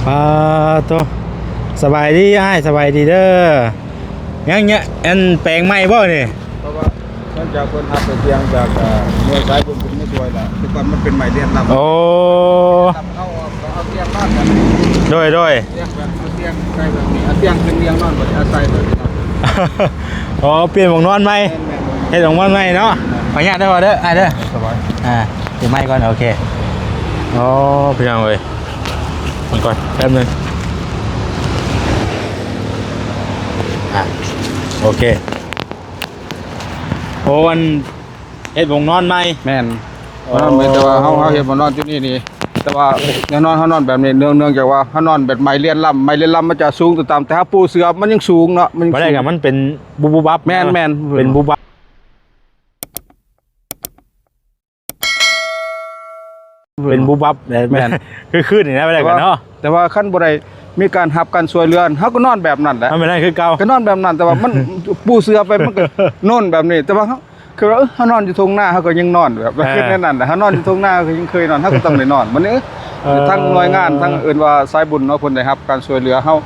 ປາໂຕ ສະບາຍດີອ້າຍ ສະບາຍດີເດີ. ຍັງ ຍັງ ອັນ ແປງໃໝ່ບໍ່ນີ້? ເພາະວ່າ ເນື່ອງຈາກເພິ່ນຮັບໄປຕຽງຈາກ ເອີ ເມືອງສາຍບຸນເປັນມາຊ່ວຍລະ ແຕ່ກ່ອນມັນເປັນໄມ້ລຽນລຳ. ໂອ້ ເຮົາເອົາ ເອົາຕຽງມາແບບນີ້ ໂດຍ ໂດຍ ຕຽງແບບ ເອົາຕຽງໃສ່ແບບນີ້ ເອົາຕຽງຂຶ້ນຕຽງນອນ ບັດນີ້ເອົາໃສ່ແບບນີ້. ອໍ ປ່ຽນໝ່ອງນອນໃໝ່ ແມ່ນໆ ເຮັດໝ່ອງນອນໃໝ່ເນາະ. ຂໍອະນຸຍາດເດີ ເດີ ອ້າຍເດີ ສະບາຍ ອ່າ ເປັນໄມ້ກ່ອນ ໂອເຄ. ອໍ ພີ່ນ້ອງເອີຍ ເບິ່ງກ່ອນແປັບໜຶ່ງ ອ່າ ໂອເຄ. ໂອ້ ອັນ ເຮັດບ່ອນນອນໃໝ່. ແມ່ນ ໂອ້ ນອນໃໝ່ ແຕ່ວ່າເຮົາ ເຮົາເຮັດບ່ອນນອນຢູ່ນີ້ນີ້ ແຕ່ວ່າຢ່າງນອນ ເຮົານອນແບບນີ້ ເນື່ອງ ເນື່ອງຈາກວ່າເຮົານອນແບບໄມ້ລຽນລຳ ໄມ້ລຽນລຳມັນຈະສູງຕາມ ແຕ່ເຮົາປູເສື່ອມັນຍັງສູງເນາະ ມັນຍັງສູງ ແຕ່ວ່າມັນເປັນບຸບໆ ແມ່ນໆ ເປັນບຸບໆ ເປັນບຸບບັບ ແມ່ນ ຄືຄືນີ້ນະ ໄປໄດ້ກັນເນາະ. ແຕ່ວ່າຄັນບໍ່ໄດ້ມີການຮັບການຊ່ວຍເຫຼືອ ເຮົາກໍນອນແບບນັ້ນແຫຼະ ມັນແມ່ນຄືເກົ່າ ກໍນອນແບບນັ້ນ ແຕ່ວ່າມັນປູເສື່ອໄປ ມັນກໍນອນແບບນີ້ ແຕ່ວ່າເຮົາ ຄືວ່າ ເອີ ເຮົານອນຢູ່ທົ່ງນາ ເຮົາກໍຍັງນອນແບບ ເອີ ຄືແນວນັ້ນແຫຼະ ເຮົານອນຢູ່ທົ່ງນາ ເຮົາກໍຍັງເຄີຍນອນ ເຮົາກໍຕ້ອງໄດ້ນອນ. ບັດນີ້ ເອີ ທາງໜ່ວຍງານ ທາງເອີ້ນວ່າສາຍບຸນເນາະ ເພິ່ນໄດ້ຮັບການຊ່ວຍເຫຼືອ ເຮົາ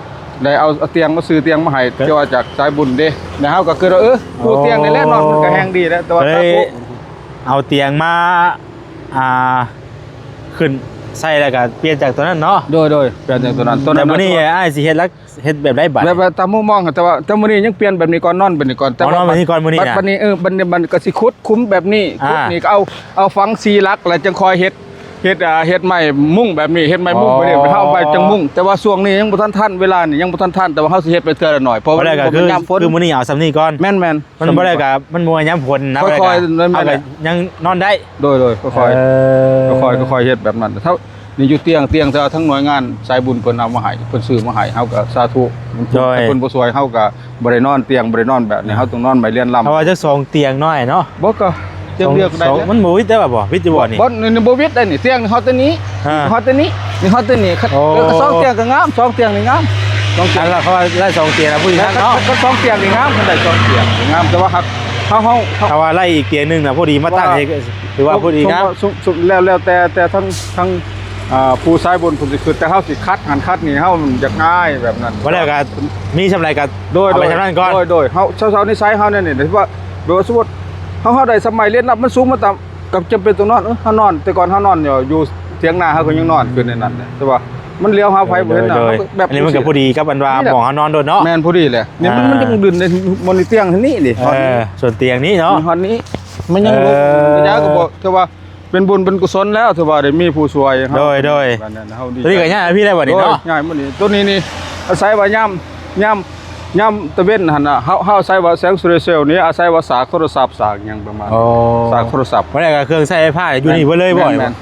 ໄດ້ເອົາ ເອົາຕຽງມາຊື້ຕຽງມາໃຫ້ ເອີ ທີ່ວ່າຈາກສາຍບຸນເດ້ ແລ້ວເຮົາກໍຄິດວ່າ ເອີ ປູຕຽງນີ້ແຫຼະນອນ ມັນກໍແຮງດີແຫຼະ ແຕ່ວ່າ ເອີ ເອົາຕຽງມາ ອ່າ ຂຶ້ນໃສ່ແລ້ວກໍປ່ຽນຈາກຕົວນັ້ນເນາະ. ໂດຍ ໂດຍ ປ່ຽນຈາກຕົວນັ້ນ ຕົວນັ້ນ. ແຕ່ມື້ນີ້ອ້າຍຊິເຮັດລະ ເຮັດແບບໃດບັດ? ແບບວ່າຕາມມຸມມອງ ແຕ່ວ່າ ແຕ່ມື້ນີ້ຍັງປ່ຽນແບບນີ້ກ່ອນ ນອນແບບນີ້ກ່ອນ ແຕ່ວ່າ ນອນແບບນີ້ກ່ອນມື້ນີ້ນະ. ບັດນີ້ ເອີ ບັດນີ້ມັນກໍຊິຂຸດຂຸມແບບນີ້ ຂຸດນີ້ກໍເອົາ ເອົາຝັງສີ່ຫຼັກ ແລ້ວຈຶ່ງຄ່ອຍເຮັດ ເຮັດ ອ່າ ເຮັດໄມ້ມຸ້ງແບບນີ້ ເຮັດໄມ້ມຸ້ງແບບນີ້ ເຮົາໄປຈັ່ງມຸ້ງ. ແຕ່ວ່າຊ່ວງນີ້ຍັງບໍ່ທັນທັນ ເວລານີ້ຍັງບໍ່ທັນທັນ ແຕ່ວ່າເຮົາຊິເຮັດໄປເທື່ອລະໜ້ອຍ ເພາະວ່າມັນບໍ່ແມ່ນຍາມຝົນ. ຄືມື້ນີ້ເອົາສ່ຳນີ້ກ່ອນ ແມ່ນໆ ມັນບໍ່ໄດ້ກະ ມັນບໍ່ຍາມຝົນນະ ຄ່ອຍໆ ເຮົາກໍຍັງນອນໄດ້. ໂດຍໆ ຄ່ອຍໆ ເອີ ຄ່ອຍໆ ຄ່ອຍໆເຮັດແບບນັ້ນ. ເຮົານີ້ຢູ່ຕຽງ ຕຽງ ແຕ່ວ່າທາງໜ່ວຍງານສາຍບຸນເພິ່ນເອົາມາໃຫ້ ເພິ່ນຊື້ມາໃຫ້ ເຮົາກໍສາທຸ. ໂດຍ ເພິ່ນບໍ່ຊ່ວຍ ເຮົາກໍບໍ່ໄດ້ນອນຕຽງ ບໍ່ໄດ້ນອນແບບນີ້ ເຮົາຕ້ອງນອນໄມ້ລຽນລຳ. ເພາະວ່າຈັກສອງຕຽງນ້ອຍເນາະ ບໍ່ກໍຕຽງດຽວກໍໄດ້. ມັນບໍ່ວິດໄດ້ບໍ່? ວິດຢູ່ບໍ່ນີ້? ບໍ່ ນີ້ບໍ່ວິດໄດ້ນີ້ ຕຽງຮອດແຕ່ນີ້ ຮອດແຕ່ນີ້ ນີ້ຮອດແຕ່ນີ້. ໂອ້ ເອີ ສອງຕຽງກໍງາມ ສອງຕຽງນີ້ງາມ ສອງຕຽງ. ອັນລະເຂົາວ່າໄດ້ສອງຕຽງນະ ຜູ້ຍິງເນາະ ຄັນສອງຕຽງນີ້ງາມ ຄັນໄດ້ສອງຕຽງນີ້ງາມ. ແຕ່ວ່າຫາກເຮົາ ເຮົາ ເຮົາ ຖ້າວ່າໄລ່ອີກຕຽງໜຶ່ງນະ ພໍດີມາຕັ້ງໃຫ້ ຖືວ່າພໍດີງາມ. ສຸມ ສຸມ ແລ້ວ ແລ້ວແຕ່ ແຕ່ທັງ ທັງ ອ່າ ຜູ້ສາຍບຸນເພິ່ນຊິຄິດ ແຕ່ເຮົາຊິຄັດຫັ້ນຄັດນີ້ ເຮົາມັນຢາກງ່າຍແບບນັ້ນ. ວ່າແລ້ວກໍມີສ່ຳໃດກໍ ໂດຍ ເອົາໄປສ່ຳນັ້ນກ່ອນ. ໂດຍ ໂດຍ ເຮົາ ເຊົາໆ ນິໄສເຮົາແນວນີ້ ຖືວ່າ ໂດຍ ສົມມຸດເຮົາ ເຮົາໄດ້ສ່ຳໄມ້ລຽນລຳ ມັນສູງມາຕາມ ກໍຈຳເປັນຕ້ອງນອນ. ເອີ ເຮົານອນ ແຕ່ກ່ອນເຮົານອນຢູ່ ຢູ່ຖຽງນາ ເຮົາກໍຍັງນອນຄືໃນນັ້ນແຫຼະ ແຕ່ວ່າມັນຫຼຽວຫາໃຜບໍ່ເຫັນນະ. ໂດຍ ເຮົາກໍແບບ ອັນນີ້ມັນກໍພໍດີກັບອັນວ່າ ອັນນີ້ແຫຼະ ໝ່ອງເຮົານອນໂດດເນາະ. ແມ່ນ ພໍດີແຫຼະ ນີ້ມັນ ອ່າ ມັນຈຶ່ງດຶນໃນໝ່ອງນີ້ ຕຽງນີ້ນີ້ ເອີ ສ່ວນຕຽງນີ້ເນາະ ຮອດນີ້ ມັນຍັງ ເອີ ລົງ ຍາກໍບໍ່ ແຕ່ວ່າເປັນບຸນເປັນກຸສົນແລ້ວ ຖືວ່າໄດ້ມີຜູ້ຊ່ວຍເຮົາ. ໂດຍ ໂດຍ ອັນນັ້ນເຮົາດີໃຈ. ຕົວນີ້ກໍຍ້າຍມາພີ້ໄດ້ບັດນີ້ເນາະ. ໂດຍ ຍ້າຍມານີ້ ຕົວນີ້ນີ້ ອາໄສວ່າຍາມ ຍາມ ຍາມຕາເວັນຫັ້ນນະ ເຮົາ ເຮົາອາໄສວ່າແສງໂຊລາເຊວນີ້ ອາໄສວ່າສາກໂທລະສັບ ສາກຫຍັງປະມານ ອໍ ສາກໂທລະສັບ ບໍ່ໄດ້ກໍເຄື່ອງໃຊ້ໄຟຟ້າຢູ່ນີ້ເບິດເລີຍບໍ່? ແມ່ນ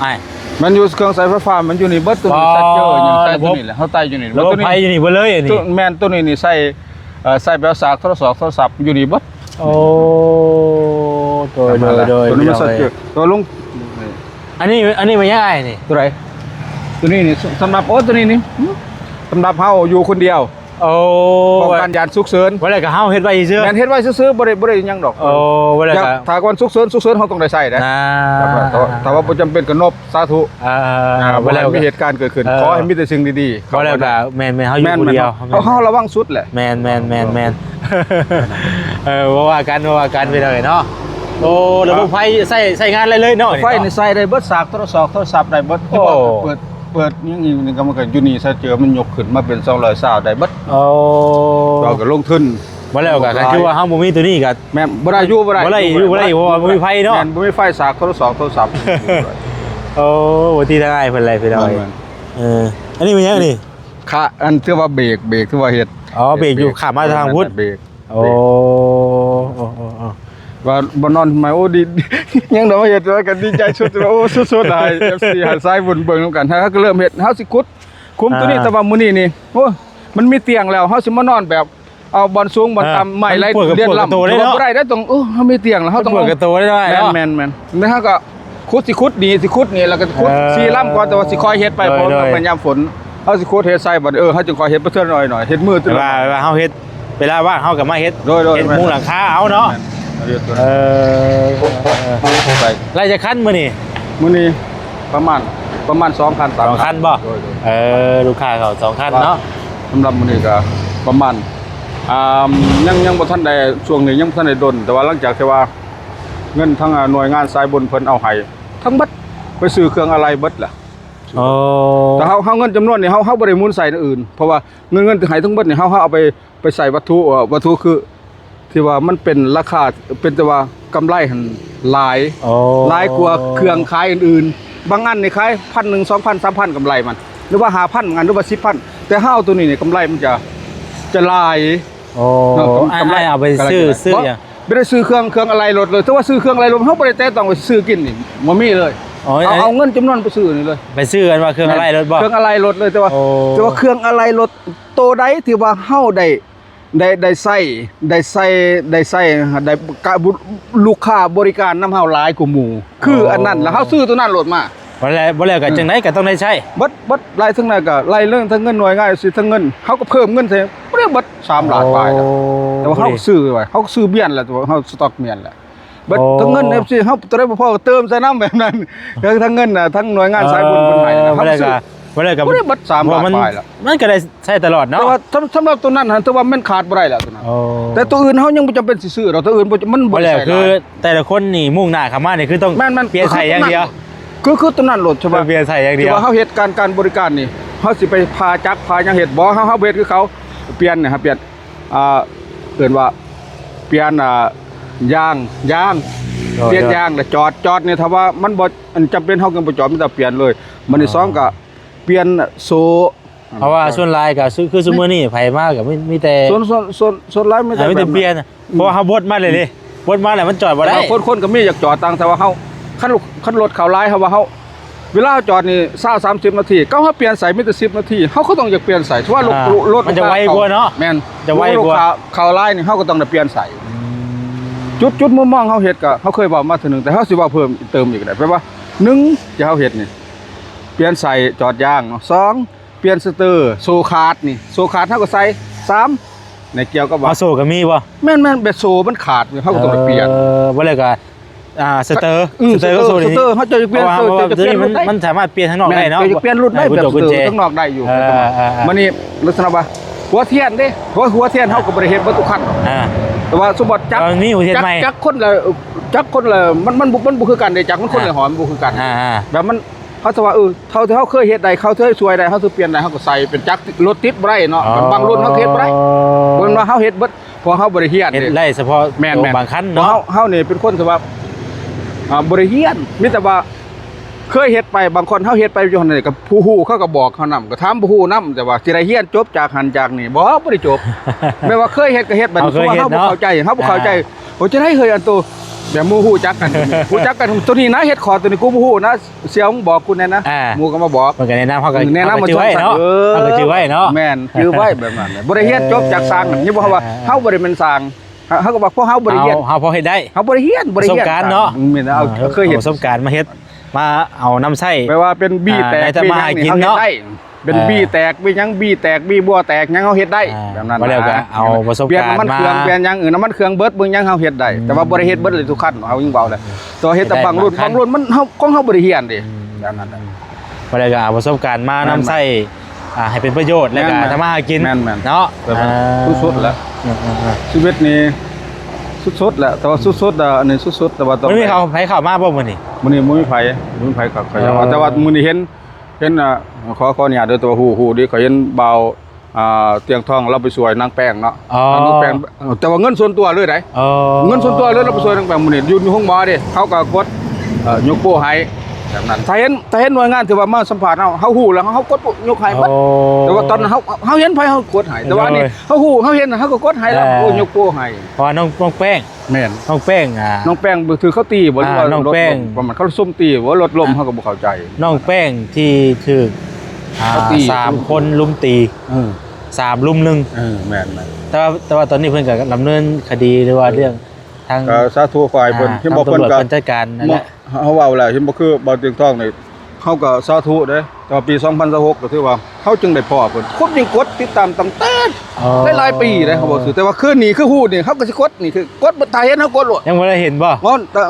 ໆ ອ້າຍ ມັນຢູ່ເຄື່ອງໃຊ້ໄຟຟ້າ ມັນຢູ່ນີ້ເບິດ. ຕົວນີ້ ອໍ ຊັກເຈີຫຍັງໃສ່ຕົວນີ້ແຫຼະ ເຮົາໃສ່ຢູ່ນີ້. ລະບົບໄຟຢູ່ນີ້ເບິດເລີຍ ອັນນີ້ ແມ່ນ ຕົວນີ້ນີ້ໃສ່ ເອີ ໃສ່ແບບສາກໂທລະສອບ ໂທລະສັບຢູ່ນີ້ເບິດ. ໂອ້ ໂດຍ ໂດຍ ໂດຍ ຕົວນີ້ມັນຊັກເຈີ ຕົວລົງ ອັນນີ້ ອັນນີ້ແມ່ນຫຍັງອ້າຍນີ້? ຕົວໃດ? ຕົວນີ້ນີ້ ສຳລັບ ໂອ້ ຕົວນີ້ນີ້ ສຳລັບເຮົາຢູ່ຄົນດຽວ. ໂອ້ ປ້ອງກັນຍາມສຸກເສີນ. ວ່າແລ້ວກໍເຮົາເຮັດໄວ້ຊື່ໆ. ແມ່ນ ເຮັດໄວ້ຊື່ໆ ບໍ່ໄດ້ ບໍ່ໄດ້ຫຍັງດອກ. ໂອ້ ວ່າແລ້ວກໍ ຖ້າກ່ອນສຸກເສີນ ສຸກເສີນເຮົາຕ້ອງໄດ້ໃຊ້ເດ້. ອ່າ ຖ້າວ່າ ຖ້າວ່າບໍ່ຈຳເປັນກໍນົບ ສາທຸ. ອ່າ ອ່າ ບໍ່ໃຫ້ມີເຫດການເກີດຂຶ້ນ. ເອີ ຂໍໃຫ້ມີແຕ່ສິ່ງດີໆ ວ່າແລ້ວກໍແມ່ນໆ ເຮົາຢູ່ຜູ້ດຽວ. ເຮົາ ເຮົາລະວັງສຸດແຫຼະ. ແມ່ນໆ ເອີ ບໍ່ວ່າກັນ ບໍ່ວ່າກັນ ພີ່ນ້ອງເອີຍເນາະ. ໂອ້ ລະບົບໄຟໃຊ້ ໃຊ້ງານໄດ້ເລີຍເນາະ. ໄຟນີ້ໃຊ້ໄດ້ເບິດ ສາກໂທລະສອບ ໂທລະສັບໄດ້ເບິດ. ໂອ້ ເປີດ ເປີດຫຍັງນີ້ ນີ້ກໍມັນກໍຢູ່ນີ້ ສະເຈີມັນຍົກຂຶ້ນມາເປັນສອງຮ້ອຍຊາວໄດ້ເບິດ. ໂອ້ ເຮົາກໍລົງທຶນ ບໍ່ແລ້ວກໍ ຄືວ່າເຮົາບໍ່ມີຕົວນີ້ກໍ ແມ່ນ ບໍ່ໄດ້ ຢູ່ບໍ່ໄດ້ ບໍ່ໄດ້ ຢູ່ບໍ່ໄດ້ ຢູ່ບໍ່ໄດ້ ເພາະວ່າບໍ່ມີໄຟເນາະ. ແມ່ນ ບໍ່ມີໄຟ ສາກໂທລະສອບ ໂທລະສັບ. ໂອ້ ບໍ່ຕິດທາງອ້າຍເພິ່ນແຫຼະ ພີ່ນ້ອງເອີຍ. ແມ່ນໆ ເອີ ອັນນີ້ແມ່ນຫຍັງນີ້? ຂາ ອັນ ຖືວ່າເບກ ເບກ ຖືວ່າເຮັດ. ອໍ ເບກຢູ່ ເບກ ຂາມາທາງພຸ້ນ ເບກ. ໂອ້ ໂອ້ ໂອ້ ໂອ້ ວ່າບໍ່ນອນໃໝ່ ໂອ້ ດີ ຍັງໄດ້ມາເຮັດ ວ່າກໍດີໃຈສຸດ ວ່າ ໂອ້ ສຸດໆ ໃຫ້ເອັຟຊີ ໃຫ້ສາຍບຸນເບິ່ງນຳກັນ. ເຮົາກໍເລີ່ມເຮັດ ເຮົາຊິຂຸດຂຸມຕົວນີ້. ອ່າ ແຕ່ວ່າມື້ນີ້ນີ້ ໂອ້ ມັນມີຕຽງແລ້ວ ເຮົາຊິມານອນແບບ ເອົາບ່ອນສູງບ່ອນຕ່ຳ ອ່າ ໄມ້ໄລ່ລຽນລຳ ບໍ່ໄດ້ເດ້ ຕ້ອງ ເອີ ເຮົາມີຕຽງແລ້ວ ເຮົາຕ້ອງ ມັນເປີດກະໂຕໄດ້. ແມ່ນໆ ແມ່ນ. ແລ້ວເຮົາກໍຂຸດ ຊິຂຸດນີ້ ຊິຂຸດນີ້ ແລ້ວກໍຂຸດ ເອີ ສີ່ລຳກ່ອນ ແຕ່ວ່າຊິຄ່ອຍເຮັດໄປ ໂດຍ ເພາະວ່າ ໂດຍ ມັນຍາມຝົນ ເຮົາຊິຂຸດເຮັດໃສ່ບັດ ເອີ ເຮົາຈຶ່ງຄ່ອຍເຮັດໄປເທື່ອໜ້ອຍໆ ເຮັດມື້ ແຕ່ວ່າເຮົາເຮັດ ເວລາວ່າງເຮົາກໍມາເຮັດ ໂດຍໆ ເຮັດມຸງຫຼັງຄາເອົາເນາະ. ແມ່ນ ເອີ ໄລ່ຈັກຄັນມື້ນີ້? ມື້ນີ້ປະມານ ປະມານສອງຄັນ ສາມ ສອງຄັນບໍ່? ໂດຍໆ ເອີ ລູກຄ້າເຂົ້າສອງຄັນເນາະ. ສຳລັບມື້ນີ້ກໍປະມານ ອ່າ ຍັງ ຍັງບໍ່ທັນໄດ້ ຊ່ວງນີ້ຍັງບໍ່ທັນໄດ້ດົນ ແຕ່ວ່າຫຼັງຈາກທີ່ວ່າເງິນທາງ ອ່າ ໜ່ວຍງານສາຍບຸນເພິ່ນເອົາໃຫ້ທັງໝົດ ໄປຊື້ເຄື່ອງອາໄລເບິດລະ. ໂອ້ ແຕ່ເຮົາ ເຮົາເງິນຈຳນວນນີ້ ເຮົາ ເຮົາບໍ່ໄດ້ໝູນໃສ່ແນວອື່ນ ເພາະວ່າເງິນ ເງິນທີ່ໃຫ້ທັງໝົດນີ້ ເຮົາ ເຮົາເອົາໄປ ໄປໃສ່ວັດຖຸ ເອີ ວັດຖຸຄືທີ່ວ່າມັນເປັນລາຄາ ເປັນແຕ່ວ່າກຳໄລຫັ້ນຫຼາຍ ໂອ້ ຫຼາຍກວ່າເຄື່ອງຂາຍອື່ນໆ. ບາງອັນນີ້ຂາຍພັນໜຶ່ງ ສອງພັນ ສາມພັນ ກຳໄລມັນ ຫຼືວ່າຫ້າພັນ ບາງອັນ ຫຼືວ່າສິບພັນ ແຕ່ເຮົາເອົາໂຕນີ້ນີ້ ກຳໄລມັນຈະ ຈະຫຼາຍ. ໂອ້ ເນາະ ກຳ ອ້າຍ ກຳໄລ ອ້າຍເອົາໄປຊື້ ກຳໄລ ຊື້ຫຍັງ? ບໍ່ໄດ້ຊື້ເຄື່ອງ ເຄື່ອງອາໄລລົດເລີຍ ແຕ່ວ່າຊື້ເຄື່ອງອາໄລລົດ ເຮົາບໍ່ໄດ້ແຕະຕ້ອງໄປຊື້ກິນນີ້ ບໍ່ມີເລີຍ. ອໍ ເຮົາ ອັນ ເອົາເງິນຈຳນວນໄປຊື້ນີ້ເລີຍ ໄປຊື້ອັນວ່າເຄື່ອງອາໄລລົດບໍ່? ແມ່ນ ເຄື່ອງອາໄລລົດເລີຍ ແຕ່ວ່າ ໂອ້ ແຕ່ວ່າເຄື່ອງອາໄລລົດ ໂຕໃດທີ່ວ່າເຮົາໄດ້ ໄດ້ ໄດ້ໃຊ້ ໄດ້ໃຊ້ ໄດ້ໃຊ້ ໄດ້ກະ ລູກຄ້າບໍລິການນຳເຮົາຫຼາຍກວ່າໝູ່ ອໍ ຄືອັນນັ້ນ ແລ້ວເຮົາຊື້ໂຕນັ້ນໂລດມາ. ບໍ່ແລ້ວ ບໍ່ແລ້ວກໍຈັ່ງໃດກໍຕ້ອງໄດ້ໃຊ້ ເບິດ ເບິດ ໄລ່ທັງນັ້ນກໍໄລ່ເລື່ອງທັງເງິນໜ່ວຍງານ ຊິທັງເງິນ ເຮົາກໍເພີ່ມເງິນໃສ່ ບໍ່ໄດ້ເບິດສາມລ້ານປາຍແລ້ວ. ອໍ ແຕ່ວ່າເຮົາຊື້ໄວ້ ເຮົາກໍຊື້ມ້ຽນແລ້ວ ແຕ່ວ່າເຮົາສະຕັອກມ້ຽນແລ້ວ ເບິດ ອໍ ທັງເງິນ ເອັຟຊີ ເຮົາໂຕໃດບໍ່ພໍກໍເຕີມໃສ່ນຳ ແບບນັ້ນ. ເອີ ທັງເງິນນະ ທັງໜ່ວຍງານສາຍບຸນເພິ່ນໃຫ້ນະ ເຮົາກໍຊື້ ບໍ່ໄດ້ກໍ ບໍ່ໄດ້ກໍ ມັນເບິດສາມລ້ານປາຍແລ້ວ ມັນກໍໄດ້ໃຊ້ຕະຫຼອດເນາະ. ແຕ່ວ່າສຳ ສຳລັບໂຕນັ້ນຫັ້ນ ຖືວ່າແມ່ນຂາດບໍ່ໄດ້ແລ້ວໂຕນັ້ນ. ອໍ ແຕ່ໂຕອື່ນເຮົາຍັງບໍ່ຈຳເປັນຊິຊື້ດອກ ໂຕອື່ນບໍ່ ມັນບໍ່ໄດ້ໃຊ້ຫຼາຍ ຄືແຕ່ລະຄົນນີ້ມຸ່ງໜ້າເຂົ້າມານີ້ ຄືຕ້ອງ ແມ່ນໆ ປ່ຽນໃສ່ຢ່າງດຽວ ຄື ຄືໂຕນັ້ນໂລດ ສະບາຍ ປ່ຽນໃສ່ຢ່າງດຽວ ທີ່ວ່າເຮົາເຮັດການ ການບໍລິການນີ້ ເຮົາຊິໄປຜ່າຈັກຜ່າຫຍັງເຮັດບໍ່? ເຮົາ ເຮົາບໍ່ເຮັດຄືເຂົາ ປ່ຽນ ເຮົາປ່ຽນ ອ່າ ເອີ້ນວ່າປ່ຽນ ອ່າ ຢາງ ຢາງ ໂດຍ ປ່ຽນຢາງ ແລ້ວຈອດ ຈອດນີ້ ຖ້າວ່າມັນບໍ່ ອັນຈຳເປັນ ເຮົາກໍບໍ່ຈອດ ມີແຕ່ປ່ຽນເລີຍ. ບາດນີ້ ອໍ ສອງກໍປ່ຽນໂສ້ ເພາະວ່າສ່ວນຫຼາຍກໍຄື ຄືຊຸມື້ນີ້ໃຜມາກໍມີ ມີແຕ່ ສ່ວນ ສ່ວນ ສ່ວນ ສ່ວນຫຼາຍມີແຕ່ ອ່າ ມີແຕ່ປ່ຽນ ແບບນັ້ນ ເພາະວ່າເຮົາບົດມາເລີຍເດ້ ບົດມາແລ້ວມັນຈອດບໍ່ໄດ້. ບາງຄົນ ຄົນກໍມີຢາກຈອດຕ່າງ ແຕ່ວ່າເຮົາ ຄັນ ຄັນລົດເຂົ້າຫຼາຍ ເຮົາວ່າເຮົາ ເວລາເຮົາຈອດນີ້ ຊາວ ສາມສິບນາທີ ກໍເຮົາປ່ຽນໃສ່ມີແຕ່ສິບນາທີ ເຮົາກໍຕ້ອງຢາກປ່ຽນໃສ່ ຖ້າວ່າລົດ ອ່າ ລົດ ມັນຈະໄວກວ່າເນາະ ແມ່ນ ຈະໄວກວ່າ ເວລາລູກຄ້າເຂົ້າຫຼາຍນີ້ ເຮົາກໍຕ້ອງໄດ້ປ່ຽນໃສ່. ອືມ ຈຸດ ຈຸດມຸມມອງເຮົາເຮັດ ກໍເຮົາເຄີຍເວົ້າມາເທື່ອໜຶ່ງ ແຕ່ເຮົາຊິເວົ້າເພີ່ມເຕີມອີກກໍໄດ້ ແປວ່າ ໜຶ່ງ ທີ່ເຮົາເຮັດນີ້ ປ່ຽນໃສ່ຈອດຢາງເນາະ ສອງ ປ່ຽນສະເຕີ ໂສ້ຂາດນີ້ ໂສ້ຂາດເຮົາກໍໃສ່ ສາມ ໃນກ່ຽວກັບວ່າ ອໍ ໂສ້ກໍມີບໍ່? ແມ່ນໆ ແບບໂສ້ມັນຂາດ ເຮົາກໍຕ້ອງໄດ້ປ່ຽນ. ເອີ ບໍ່ແລ້ວກໍ ອ່າ ສະເຕີ ອືມ ສະເຕີ ສະເຕີ ໂສ້ນີ້ ສະເຕີ ເຮົາຈະປ່ຽນ ເພາະວ່າ ໂສ້ ເພາະວ່າ ຈະປ່ຽນ ໂຕນີ້ມັນ ມັນສາມາດປ່ຽນທາງນອກໄດ້ເນາະ ແມ່ນ ຈະປ່ຽນລຸ້ນໄດ້ ແບບສະເຕີ ເອີ ກຸນໂຈກຸນເຈ ທາງນອກໄດ້ຢູ່ ເອີ ເອີ ເອີ ມານີ້ ລັກສະນະວ່າຫົວທຽນເດ້ ຫົວ ຫົວທຽນເຮົາກໍບໍ່ໄດ້ເຮັດເບິດທຸກຄັນ ອ່າ ແຕ່ວ່າສົມມຸດຈັກ ມັນມີຫົວທຽນໃໝ່ ຈັກ ຈັກຄົນລະ ຈັກຄົນລະ ມັນ ມັນ ມັນບໍ່ຄືກັນເດ້ ຈັກມັນຄົນລະ ອ່າ ຫອຍ ມັນບໍ່ຄືກັນ ອ່າ ອ່າ ແບບມັນ ເຮົາຊິວ່າ ເອີ ເທົ່າທີ່ເຮົາເຄີຍເຮັດໄດ້ ເຮົາເຄີຍຊ່ວຍໄດ້ ເຮົາຊິປ່ຽນໄດ້ ເຮົາກໍໃສ່ເປັນຈັກ ລົດຕິດບໍ່ໄດ້ເນາະ ອໍ ບາງລຸ້ນເຮົາເຮັດບໍ່ໄດ້ ບໍ່ແມ່ນວ່າເຮົາເຮັດເບິດ ເພາະເຮົາບໍ່ໄດ້ຮຽນ ເຮັດໄດ້ສະເພາະ ແມ່ນໆ ບາງຄັນເນາະ ເຮົາ ເຮົານີ້ເປັນຄົນທີ່ວ່າ ອ່າ ບໍ່ໄດ້ຮຽນ ມີແຕ່ວ່າເຄີຍເຮັດໄປ ບາງຄົນເຮົາເຮັດໄປຢູ່ຫັ້ນນີ້ ກໍຜູ້ຮູ້ເຂົາກໍບອກເຮົານຳ ກໍຖາມຜູ້ຮູ້ນຳ ແຕ່ວ່າຊິໄດ້ຮຽນຈົບຈາກຫັ້ນຈາກນີ້ ບໍ່ ບໍ່ໄດ້ຈົບ ແມ່ນວ່າເຄີຍເຮັດກໍເຮັດ ບາດນີ້ ເຮົາເຮັດເນາະ ເຮົາບໍ່ເຂົ້າໃຈ ເຮົາບໍ່ເຂົ້າໃຈ ອ່າ ໂອ້ ຈະໄດ້ເຮີ້ຍ ອັນໂຕແບບໝູ່ຮູ້ຈັກກັນ ຮູ້ຈັກກັນ ໂຕນີ້ນະ ເຮັດຂໍໂຕນີ້ ກູບໍ່ຮູ້ນະ ສ່ຽວມຶງບອກກູແດ່ນະ ອ່າ ໝູ່ກໍມາບອກ ເພິ່ນກໍແນະນຳ ເຮົາກໍ ແນະນຳ ເຮົາກໍຈື່ໄວ້ເນາະ ເອີ ເຮົາກໍຈື່ໄວ້ເນາະ ແມ່ນ ຈື່ໄວ້ແບບນັ້ນແຫຼະ ບໍ່ໄດ້ຮຽນຈົບຈາກຊ່າງນັ້ນ ຍັງບໍ່ເຮົາວ່າ ອ່າ ເຮົາບໍ່ໄດ້ແມ່ນຊ່າງ ເຮົາ ເຮົາກໍວ່າພວກເຮົາບໍ່ໄດ້ຮຽນ ເຮົາ ເຮົາພໍເຮັດໄດ້ ເຮົາບໍ່ໄດ້ຮຽນ ບໍ່ໄດ້ຮຽນ ປະສົບການເນາະ ອືມ ແມ່ນ ເອົາ ອ່າ ເຮົາເຄີຍເຮັດ ເອົາປະສົບການມາເຮັດ ມາເອົານຳໃຊ້ ແປວ່າເປັນບີແຕກ ອ່າ ບີຫຍັງນີ້ເຮົາເຮັດໄດ້ ເປັນ ອ່າ ບີແຕກ ບີຫຍັງ ບີແຕກ ບີບົວແຕກຫຍັງເຮົາເຮັດໄດ້ ອ່າ ແບບນັ້ນ ບໍ່ແລ້ວກໍເອົາປະສົບການ ປ່ຽນນ້ຳມັນເຄື່ອງ ມາ ປ່ຽນຫຍັງ ເອີ ນ້ຳມັນເຄື່ອງເບິດ ເບິ່ງຫຍັງເຮົາເຮັດໄດ້ ອືມ ແຕ່ວ່າບໍ່ໄດ້ເຮັດເບິດເລີຍທຸກຄັນ ເຮົາຍັງເວົ້າແຫຼະ ແຕ່ວ່າເຮັດແຕ່ບາງລຸ້ນ ບາງລຸ້ນມັນ ເຮົາ ຂອງເຮົາບໍ່ໄດ້ຮຽນເດ້ ອືມ ແບບນັ້ນແຫຼະ ບໍ່ໄດ້ກໍເອົາປະສົບການມານຳໃຊ້ ອ່າ ໃຫ້ເປັນປະໂຫຍດ ແລ້ວກໍທຳມາຫາກິນເນາະ ແມ່ນໆ ສຸດໆແລ້ວ ເອີ ເອີ ເອີ ຊີວິດນີ້ສຸດໆແລ້ວ ແຕ່ວ່າສຸດໆ ອັນນີ້ສຸດໆ ແຕ່ວ່າຕ້ອງ ມື້ນີ້ເຂົາ ໃຜເຂົ້າມາບໍ່ມື້ນີ້? ມື້ນີ້ບໍ່ມີໃຜ ບໍ່ມີໃຜເຂົ້າ ເອີ ແຕ່ວ່າມື້ນີ້ເຫັນ ເຫັນ ອ່າ ຂໍ ຂໍອະນຸຍາດເດີ ແຕ່ວ່າຮູ້ ຮູ້ເດ້ ຂ້ອຍເຫັນບ່າວ ອ່າ ຕຽງທອງ ລາວໄປຊ່ວຍນາງແປ້ງເນາະ ອໍ ນາງແປ້ງ ເອີ ແຕ່ວ່າເງິນສ່ວນຕົວເລີຍໃດ ອໍ ເງິນສ່ວນຕົວເລີຍ ລາວໄປຊ່ວຍນາງແປ້ງມື້ນີ້ ຢູ່ ຢູ່ໂຮງໝໍເດ້ ເຮົາກໍກົດ ເອີ ຍົກໂປ້ໃຫ້ ແບບນັ້ນ ຖ້າເຫັນ ຖ້າເຫັນໜ່ວຍງານທີ່ວ່າມາສຳພາດເຮົາ ເຮົາຮູ້ແລ້ວ ເຮົາກົດຍົກໃຫ້ເບິດ ອໍ ແຕ່ວ່າຕອນເຮົາ ເຮົາເຫັນໃຜ ເຮົາກົດໃຫ້ ແຕ່ວ່າອັນນີ້ ເຮົາຮູ້ ເຮົາເຫັນ ເຮົາກໍກົດໃຫ້ແລ້ວ ເອີ ໂອ້ ຍົກໂປ້ໃຫ້ ເພາະວ່ານ້ອງ ນ້ອງແປ້ງ ແມ່ນ ນ້ອງແປ້ງ ອ່າ ນ້ອງແປ້ງ ຖືກເຂົາຕີບໍ່ ຫຼືວ່າ ນ້ອງແປ້ງ ລົດລົ້ມ ປະມານເຂົາຊຸມຕີບໍ່ ລົດລົ້ມ ອ່າ ເຮົາກໍບໍ່ເຂົ້າໃຈ ນ້ອງແປ້ງທີ່ຖືກ ອ່າ ສາມຄົນລຸມຕີ ເອີ ສາມລຸມໜຶ່ງ ເອີ ແມ່ນໆ ແຕ່ວ່າ ແຕ່ວ່າຕອນນີ້ເພິ່ນກໍດຳເນີນຄະດີ ຫຼືວ່າເລື່ອງທາງ ກໍສາທຸຝ່າຍເພິ່ນ ອ່າ ເຫັນບໍ່ ທາງຕຳຫຼວດເພິ່ນກໍ ເພິ່ນຈັດການນັ້ນແຫຼະ ເຮົາເວົ້າແລ້ວ ເຫັນບໍ່ ຄືບ່າວຕຽງທອງນີ້ ເຮົາກໍສາທຸເດ້ ແຕ່ວ່າປີສອງພັນຊາວຫົກ ກໍຖືວ່າເຮົາຈຶ່ງໄດ້ພໍ້ເພິ່ນ ຄົນຍິ່ງກົດຕິດຕາມຕັ້ງແຕ່ ອໍ ຫຼາຍໆປີເດ້ ເຮົາເວົ້າຊື່ ແຕ່ວ່າຄືນີ້ຄືຮູ້ນີ້ ເຮົາກໍຊິກົດນີ້ ຄືກົດ ຖ້າເຫັນເຮົາກົດໂລດ ຍັງບໍ່ໄດ້ເຫັນບໍ່?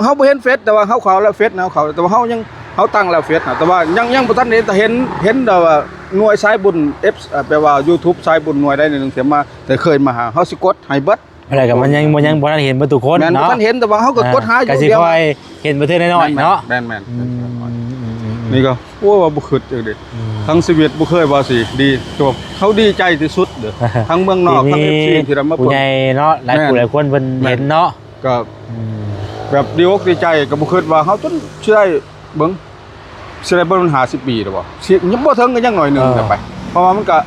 ເຮົາບໍ່ເຫັນເຟສ ແຕ່ວ່າເຮົາເຂົ້າແລ້ວ ເຟສເຮົາເຂົ້າ ແຕ່ວ່າເຮົາຍັງ ເຮົາຕັ້ງແລ້ວເຟສນະ ແຕ່ວ່າຍັງ ຍັງບໍ່ທັນເຫັນ ແຕ່ເຫັນ ເຫັນແຕ່ວ່າໜ່ວຍສາຍບຸນ F ເອີ ແປວ່າ YouTube ສາຍບຸນໜ່ວຍໃດໜ່ວຍໜຶ່ງທີ່ມາ ແຕ່ເຄີຍມາຫາ ເຮົາຊິກົດໃຫ້ເບິດ. ແລ້ວກໍມັນຍັງ ມັນຍັງບໍ່ທັນເຫັນເບິດທຸກຄົນ ແມ່ນ ເນາະ ບໍ່ທັນເຫັນ ແຕ່ວ່າເຮົາກໍ ອ່າ ກົດຫາຢູ່ ກໍຊິຄ່ອຍເຫັນໄປເທື່ອໜ້ອຍໆ ແມ່ນໆ ເນາະ ແມ່ນໆ ອືມ ນີ້ກໍ ໂອ້ຍ ວ່າບໍ່ຄິດຈັ່ງໃດ ອືມ ທັງຊີວິດບໍ່ເຄີຍວ່າຊິດີ ແຕ່ວ່າເຮົາດີໃຈທີ່ສຸດເດີ້ ທັງເມືອງນອກ ທັງ ເອັຟຊີ ທີ່ໄດ້ມາເບິ່ງ ຜູ້ໃຫຍ່ເນາະ ຫຼາຍຜູ້ ແມ່ນ ຫຼາຍຄົນເພິ່ນ ແມ່ນ ເຫັນເນາະ ກໍ ອືມ ແບບດີອົກດີໃຈ ກໍບໍ່ຄິດວ່າເຮົາຈົນຊິໄດ້ເບິ່ງ ຊິໄດ້ເບິ່ງ ມັນຫ້າສິບປີແລ້ວບໍ່ ຊິ ຍັງບໍ່ເຖິງ ກໍຍັງໜ້ອຍໜຶ່ງ ເອີ ແລ້ວໄປ ເພາະວ່າມັນກໍ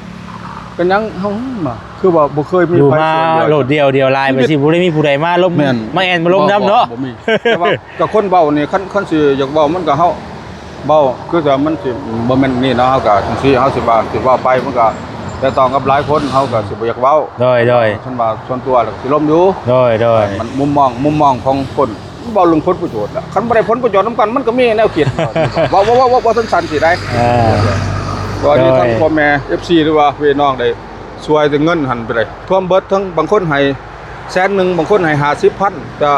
ກໍຍັງ ເຮົາມາ ຄືວ່າບໍ່ເຄີຍມີໃຜຊ່ວຍເຫຼືອ ໂລດດຽວ ດຽວລາຍໄປຊິ ບໍ່ໄດ້ມີຜູ້ໃດມາລົມ ແມ່ນ ມາແອ່ນມາລົມນຳເນາະ ບໍ່ ບໍ່ມີ ແຕ່ວ່າ ກໍຄົນເວົ້ານີ້ ຄັນ ຄັນຊິຢາກເວົ້າ ມັນກໍເຮົາ ເວົ້າ ຄືວ່າມັນຊິບໍ່ແມ່ນນີ້ເນາະ ເຮົາກໍຈັ່ງຊີ້ ເຮົາຊິວ່າ ຊິເວົ້າໄປ ມັນກໍແຕກຕ່າງກັບຫຼາຍຄົນ ເຮົາກໍຊິບໍ່ຢາກເວົ້າ ໂດຍ ໂດຍ ຄັນວ່າສ່ວນຕົວແລ້ວກໍຊິລົມຢູ່ ໂດຍ ໂດຍ ມັນມຸມມອງ ມຸມມອງຂອງຄົນ ເວົ້າເລື່ອງຜົນປະໂຫຍດລະ ຄັນບໍ່ໄດ້ຜົນປະໂຫຍດນຳກັນ ມັນກໍມີແນວຄິດ ເວົ້າ ເວົ້າ ເວົ້າ ເວົ້າ ເວົ້າສັ້ນໆ ຊິໄດ້ ເອີ ກໍນີ້ ໂດຍ ທາງພໍ່ແມ່ ເອັຟຊີ ຫຼືວ່າພີ່ນ້ອງໄດ້ຊ່ວຍແຕ່ເງິນຫັ້ນໄປເລີຍ ຖ້ວມເບິດ ທັງບາງຄົນໃຫ້ແສນໜຶ່ງ ບາງຄົນໃຫ້ຫ້າສິບພັນ ກໍ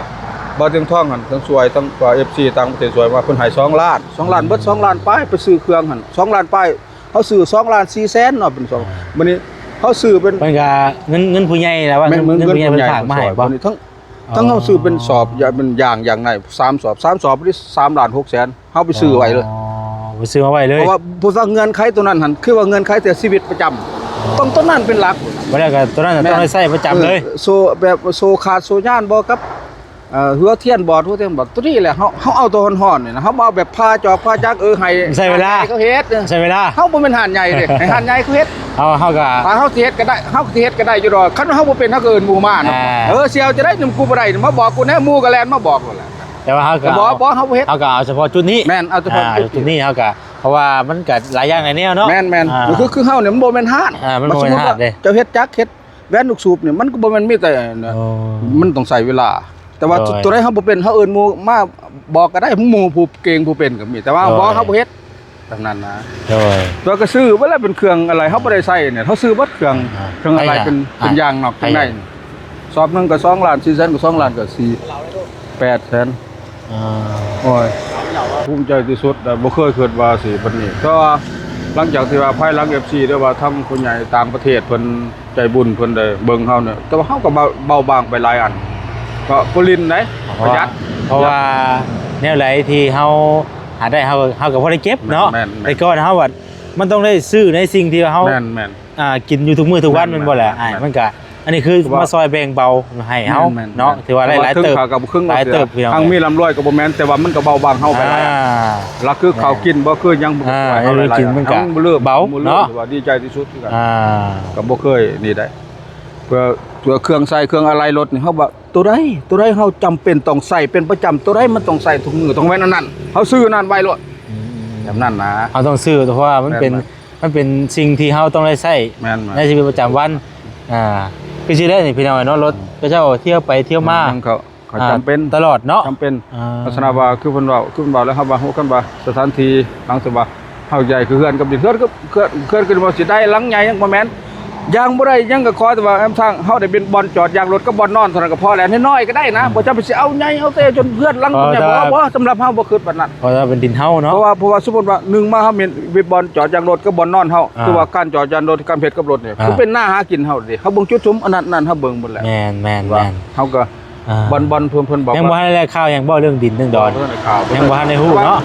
ບ່າວຕຽງທອງຫັ້ນ ທັງຊ່ວຍ ທັງວ່າ ເອັຟຊີ ຕ່າງປະເທດຊ່ວຍມາ ເພິ່ນໃຫ້ສອງລ້ານ ສອງລ້ານເບິດ ສອງລ້ານປາຍ ໄປຊື້ເຄື່ອງຫັ້ນ ສອງລ້ານປາຍ ເຮົາຊື້ສອງລ້ານສີ່ແສນເນາະ ເປັນສອງ ອ່າ ບັດນີ້ເຮົາຊື້ເປັນ ເພິ່ນກໍເງິນ ເງິນຜູ້ໃຫຍ່ແຫຼະວ່າ ແມ່ນ ເງິນ ເງິນ ເງິນຜູ້ໃຫຍ່ ເພິ່ນ ເພິ່ນ ເພິ່ນຝາກມາໃຫ້ ບໍ່ ບັດນີ້ທັງ ອໍ ທັງເຮົາຊື້ເປັນສອບ ຢ່າເປັນຢ່າງ ຢ່າງໃນ ສາມສອບ ສາມສອບນີ້ ສາມລ້ານຫົກແສນ ເຮົາໄປຊື້ໄວ້ເລີຍ ອໍ ໄປຊື້ມາໄວ້ເລີຍ ເພາະວ່າ ເພາະວ່າເງື່ອນໄຂຕົວນັ້ນຫັ້ນ ຄືວ່າເງື່ອນໄຂແຕ່ຊີວິດປະຈຳ ອໍ ຕ້ອງ ຕົວນັ້ນເປັນຫຼັກ ບໍ່ແລ້ວກໍຕົວນັ້ນ ແມ່ນ ຕ້ອງໄດ້ໃຊ້ປະຈຳເລີຍ ແມ່ນ ໂສ້ ແບບໂສ້ຂາດໂສ້ຍານບໍ່ ກັບ ເອີ ຫົວທຽນບອດ ຫົວທຽນບອດ ຕົວນີ້ແຫຼະ ເຮົາ ເຮົາເອົາຕົວຮ້ອນໆ ນີ້ນະ ເຮົາບໍ່ເອົາແບບຜ່າຈອກຜ່າຈັກ ເອີ ໃຫ້ ໃຊ້ເວລາ ຮ້ານໃຫຍ່ເຂົາເຮັດ ໃຊ້ເວລາ ເຮົາບໍ່ແມ່ນຮ້ານໃຫຍ່ເດ້ ໃຫ້ຮ້ານໃຫຍ່ເຂົາເຮັດ ເຮົາ ເຮົາກໍ ຖ້າເຮົາຊິເຮັດກໍໄດ້ ເຮົາກໍຊິເຮັດກໍໄດ້ຢູ່ດອກ ຄັນວ່າເຮົາບໍ່ເປັນ ເຮົາກໍເອີ້ນໝູ່ມາເນາະ ອ່າ ເອີ ຊິເອົາຈັ່ງໃດນຳກູບໍ່ໄດ້ ມາບອກກູແດ່ ໝູ່ກໍແລ່ນມາບອກໂລດແຫຼະ ແຕ່ວ່າເຮົາກໍ ກໍບໍ່ ບໍ່ ເຮົາບໍ່ເຮັດ ເຮົາກໍເອົາສະເພາະຈຸດນີ້ ແມ່ນ ເອົາສະເພາະ ອ່າ ຈຸດນີ້ ຈຸດນີ້ເຮົາກໍ ເພາະວ່າມັນກໍຫຼາຍຢ່າງຫຼາຍແນວເນາະ ແມ່ນໆ ອ່າ ກໍຄື ຄືເຮົານີ້ມັນບໍ່ແມ່ນຮ້ານ ອ່າ ມັນບໍ່ແມ່ນຮ້ານເດ້ ເຈົ້າເຮັດຈັກເຮັດ ແວ່ນລູກສູບນີ້ ມັນກໍບໍ່ແມ່ນມີແຕ່ ອໍ ມັນຕ້ອງໃຊ້ເວລາ ແຕ່ວ່າ ໂດຍ ຕົວໃດເຮົາບໍ່ເປັນ ເຮົາເອີ້ນໝູ່ມາບອກກໍໄດ້ ໝູ່ຜູ້ເກັ່ງຜູ້ເປັນກໍມີ ແຕ່ວ່າ ໂດຍ ບໍ່ ເຮົາບໍ່ເຮັດ ແບບນັ້ນນະ ໂດຍ ແຕ່ວ່າກໍຊື້ເບິດແລ້ວ ເປັນເຄື່ອງອະໄລ ເຮົາບໍ່ໄດ້ໃຊ້ນີ້ ເຮົາຊື້ເບິດເຄື່ອງ ອ່າ ເຄື່ອງອະໄລ ໄປ ເປັນ ອ່າ ເປັນຢາງນອກ ໄປ ຢາງໃນ ສອບໜຶ່ງກໍສອງລ້ານ ສີ່ແສນກໍສອງລ້ານ ກໍສີ່ ແປດແສນ ອ່າ ໂອ້ຍ ພູມໃຈທີ່ສຸດ ແຕ່ບໍ່ເຄີຍຄິດວ່າຊິປານນີ້ ແຕ່ວ່າຫຼັງຈາກທີ່ວ່າພາຍຫຼັງ ເອັຟຊີ ຫຼືວ່າທາງຜູ້ໃຫຍ່ຕ່າງປະເທດເພິ່ນໃຈບຸນ ເພິ່ນໄດ້ເບິ່ງເຮົານີ້ ແຕ່ວ່າເຮົາກໍເບົາ ເບົາບາງໄປຫຼາຍອັນ ກໍບໍ່ຫຼິ້ນໃດ ປະຢັດ ເພາະວ່າ ເພາະວ່າແນວໃດທີ່ເຮົາຫາໄດ້ ເຮົາ ເຮົາກໍພໍໄດ້ເກັບເນາະ ແມ່ນໆ ແຕ່ກ່ອນເຮົາວ່າ ມັນຕ້ອງໄດ້ຊື້ໃນສິ່ງທີ່ວ່າເຮົາ ແມ່ນໆ ອ່າ ກິນຢູ່ທຸກມື້ທຸກວັນ ແມ່ນໆ ແມ່ນບໍ່ແຫຼະ ແມ່ນໆ ອ້າຍ ມັນກະ ອັນນີ້ຄື ແມ່ນໆ ມາຊ່ອຍແບ່ງເບົາໃຫ້ເຮົາ ແມ່ນໆ ເນາະ ຖືວ່າໄດ້ຫຼາຍເຕີບ ເຖິງເຂົາກໍບໍ່ເຄິ່ງ ຫຼາຍເຕີບ ພີ່ນ້ອງ ທັງມີລ່ຳລວຍກໍບໍ່ແມ່ນ ແຕ່ວ່າມັນກໍເບົາບາງເຮົາໄປຫຼາຍ ອ່າ ຫຼັກຄືເຂົ້າກິນບໍ່ ຄືຫຍັງບໍ່ ອ່າ ເຮົາຫຼາຍໆ ມັນກໍ ມັນບໍ່ເລີກ ເບົາ ບໍ່ເລີກ ເນາະ ຖືວ່າດີໃຈທີ່ສຸດຄືກັນ ອ່າ ກໍບໍ່ເຄີຍນີ້ໄດ໋ ເພື່ອ ເພື່ອເຄື່ອງໃຊ້ເຄື່ອງອາໄລລົດນີ້ ເຮົາວ່າ ໂຕໃດ ໂຕໃດເຮົາຈຳເປັນຕ້ອງໃຊ້ເປັນປະຈຳ ໂຕໃດມັນຕ້ອງໃຊ້ທຸກມື້ ຕ້ອງແມ່ນອັນນັ້ນ ເຮົາຊື້ອັນນັ້ນໄວ້ໂລດ ອືມ ແບບນັ້ນນະ ເຮົາຕ້ອງຊື້ ເພາະວ່າມັນເປັນ ແມ່ນໆ ມັນເປັນສິ່ງທີ່ເຮົາຕ້ອງໄດ້ໃຊ້ ແມ່ນໆ ໃນຊີວິດປະຈຳວັນ ອ່າ ຄືຊິໄດ້ນີ້ພີ່ນ້ອງເນາະ ລົດ ອືມ ເຂົາເຈົ້າທຽວໄປທຽວມາ ແມ່ນໆ ເຂົາ ເຂົາ ອ່າ ຈຳເປັນຕະຫຼອດເນາະ ຈຳເປັນ ອ່າ ລັກສະນະວ່າຄືເພິ່ນເວົ້າ ຄືເພິ່ນເວົ້າແລ້ວ ເຮົາວ່າ ຮູ້ກັນວ່າສະຖານທີ່ ຫຼັງຈາກວ່າ ເຮົາໃຫຍ່ຄືເຮືອນກັບດິນ ເຮືອນກັບ ເຮືອນ ເຮືອນກັບດິນ ວ່າຊິໄດ້ຫຼັງໃຫຍ່ຫຍັງ ບໍ່ແມ່ນ ຢ່າງບໍ່ໄດ້ຫຍັງກໍຂໍແຕ່ວ່າ ແອມທາງເຮົາໄດ້ເປັນບ່ອນຈອດຢາງລົດກັບບ່ອນນອນເທົ່ານັ້ນກໍພໍແລ້ວ ນ້ອຍໆກໍໄດ້ນະ ອືມ ບໍ່ຈຳເປັນຊິເອົາໃຫຍ່ເອົາແຕ່ຈົນເຮືອນຫຼັງ ເອີ ໃຫຍ່ ແຕ່ວ່າ ບໍ່ ບໍ່ ສຳລັບເຮົາບໍ່ຄິດປານນັ້ນ ເພາະວ່າເປັນດິນເຮົາເນາະ ເພາະວ່າ ເພາະວ່າສົມມຸດວ່າ ໜຶ່ງມາເຮົາມີເປັນບ່ອນຈອດຢາງລົດກັບບ່ອນນອນເຮົາ ອ່າ ຄືວ່າການຈອດຢາງລົດ ການເຮັດກັບລົດນີ້ ອ່າ ຄືເປັນໜ້າຫາກິນເຮົາເດ້ ເຮົາເບິ່ງຈຸດສຸມອັນນັ້ນ ນັ້ນ ເຮົາເບິ່ງໝົດແລ້ວ ແມ່ນໆໆ ເຮົາກໍ ອ່າ ບ່ອນ ບ່ອນເພິ່ນ ເພິ່ນບອກ ຍັງບໍ່ ວ່າ ທັນໄດ້ຂ່າວຫຍັງບໍ່ ເລື່ອງດິນເລື່ອງດອນ ບໍ່ທັນໄດ້ຂ່າວ ຍັງບໍ່ທັນໄດ້ຮູ້ເນາະ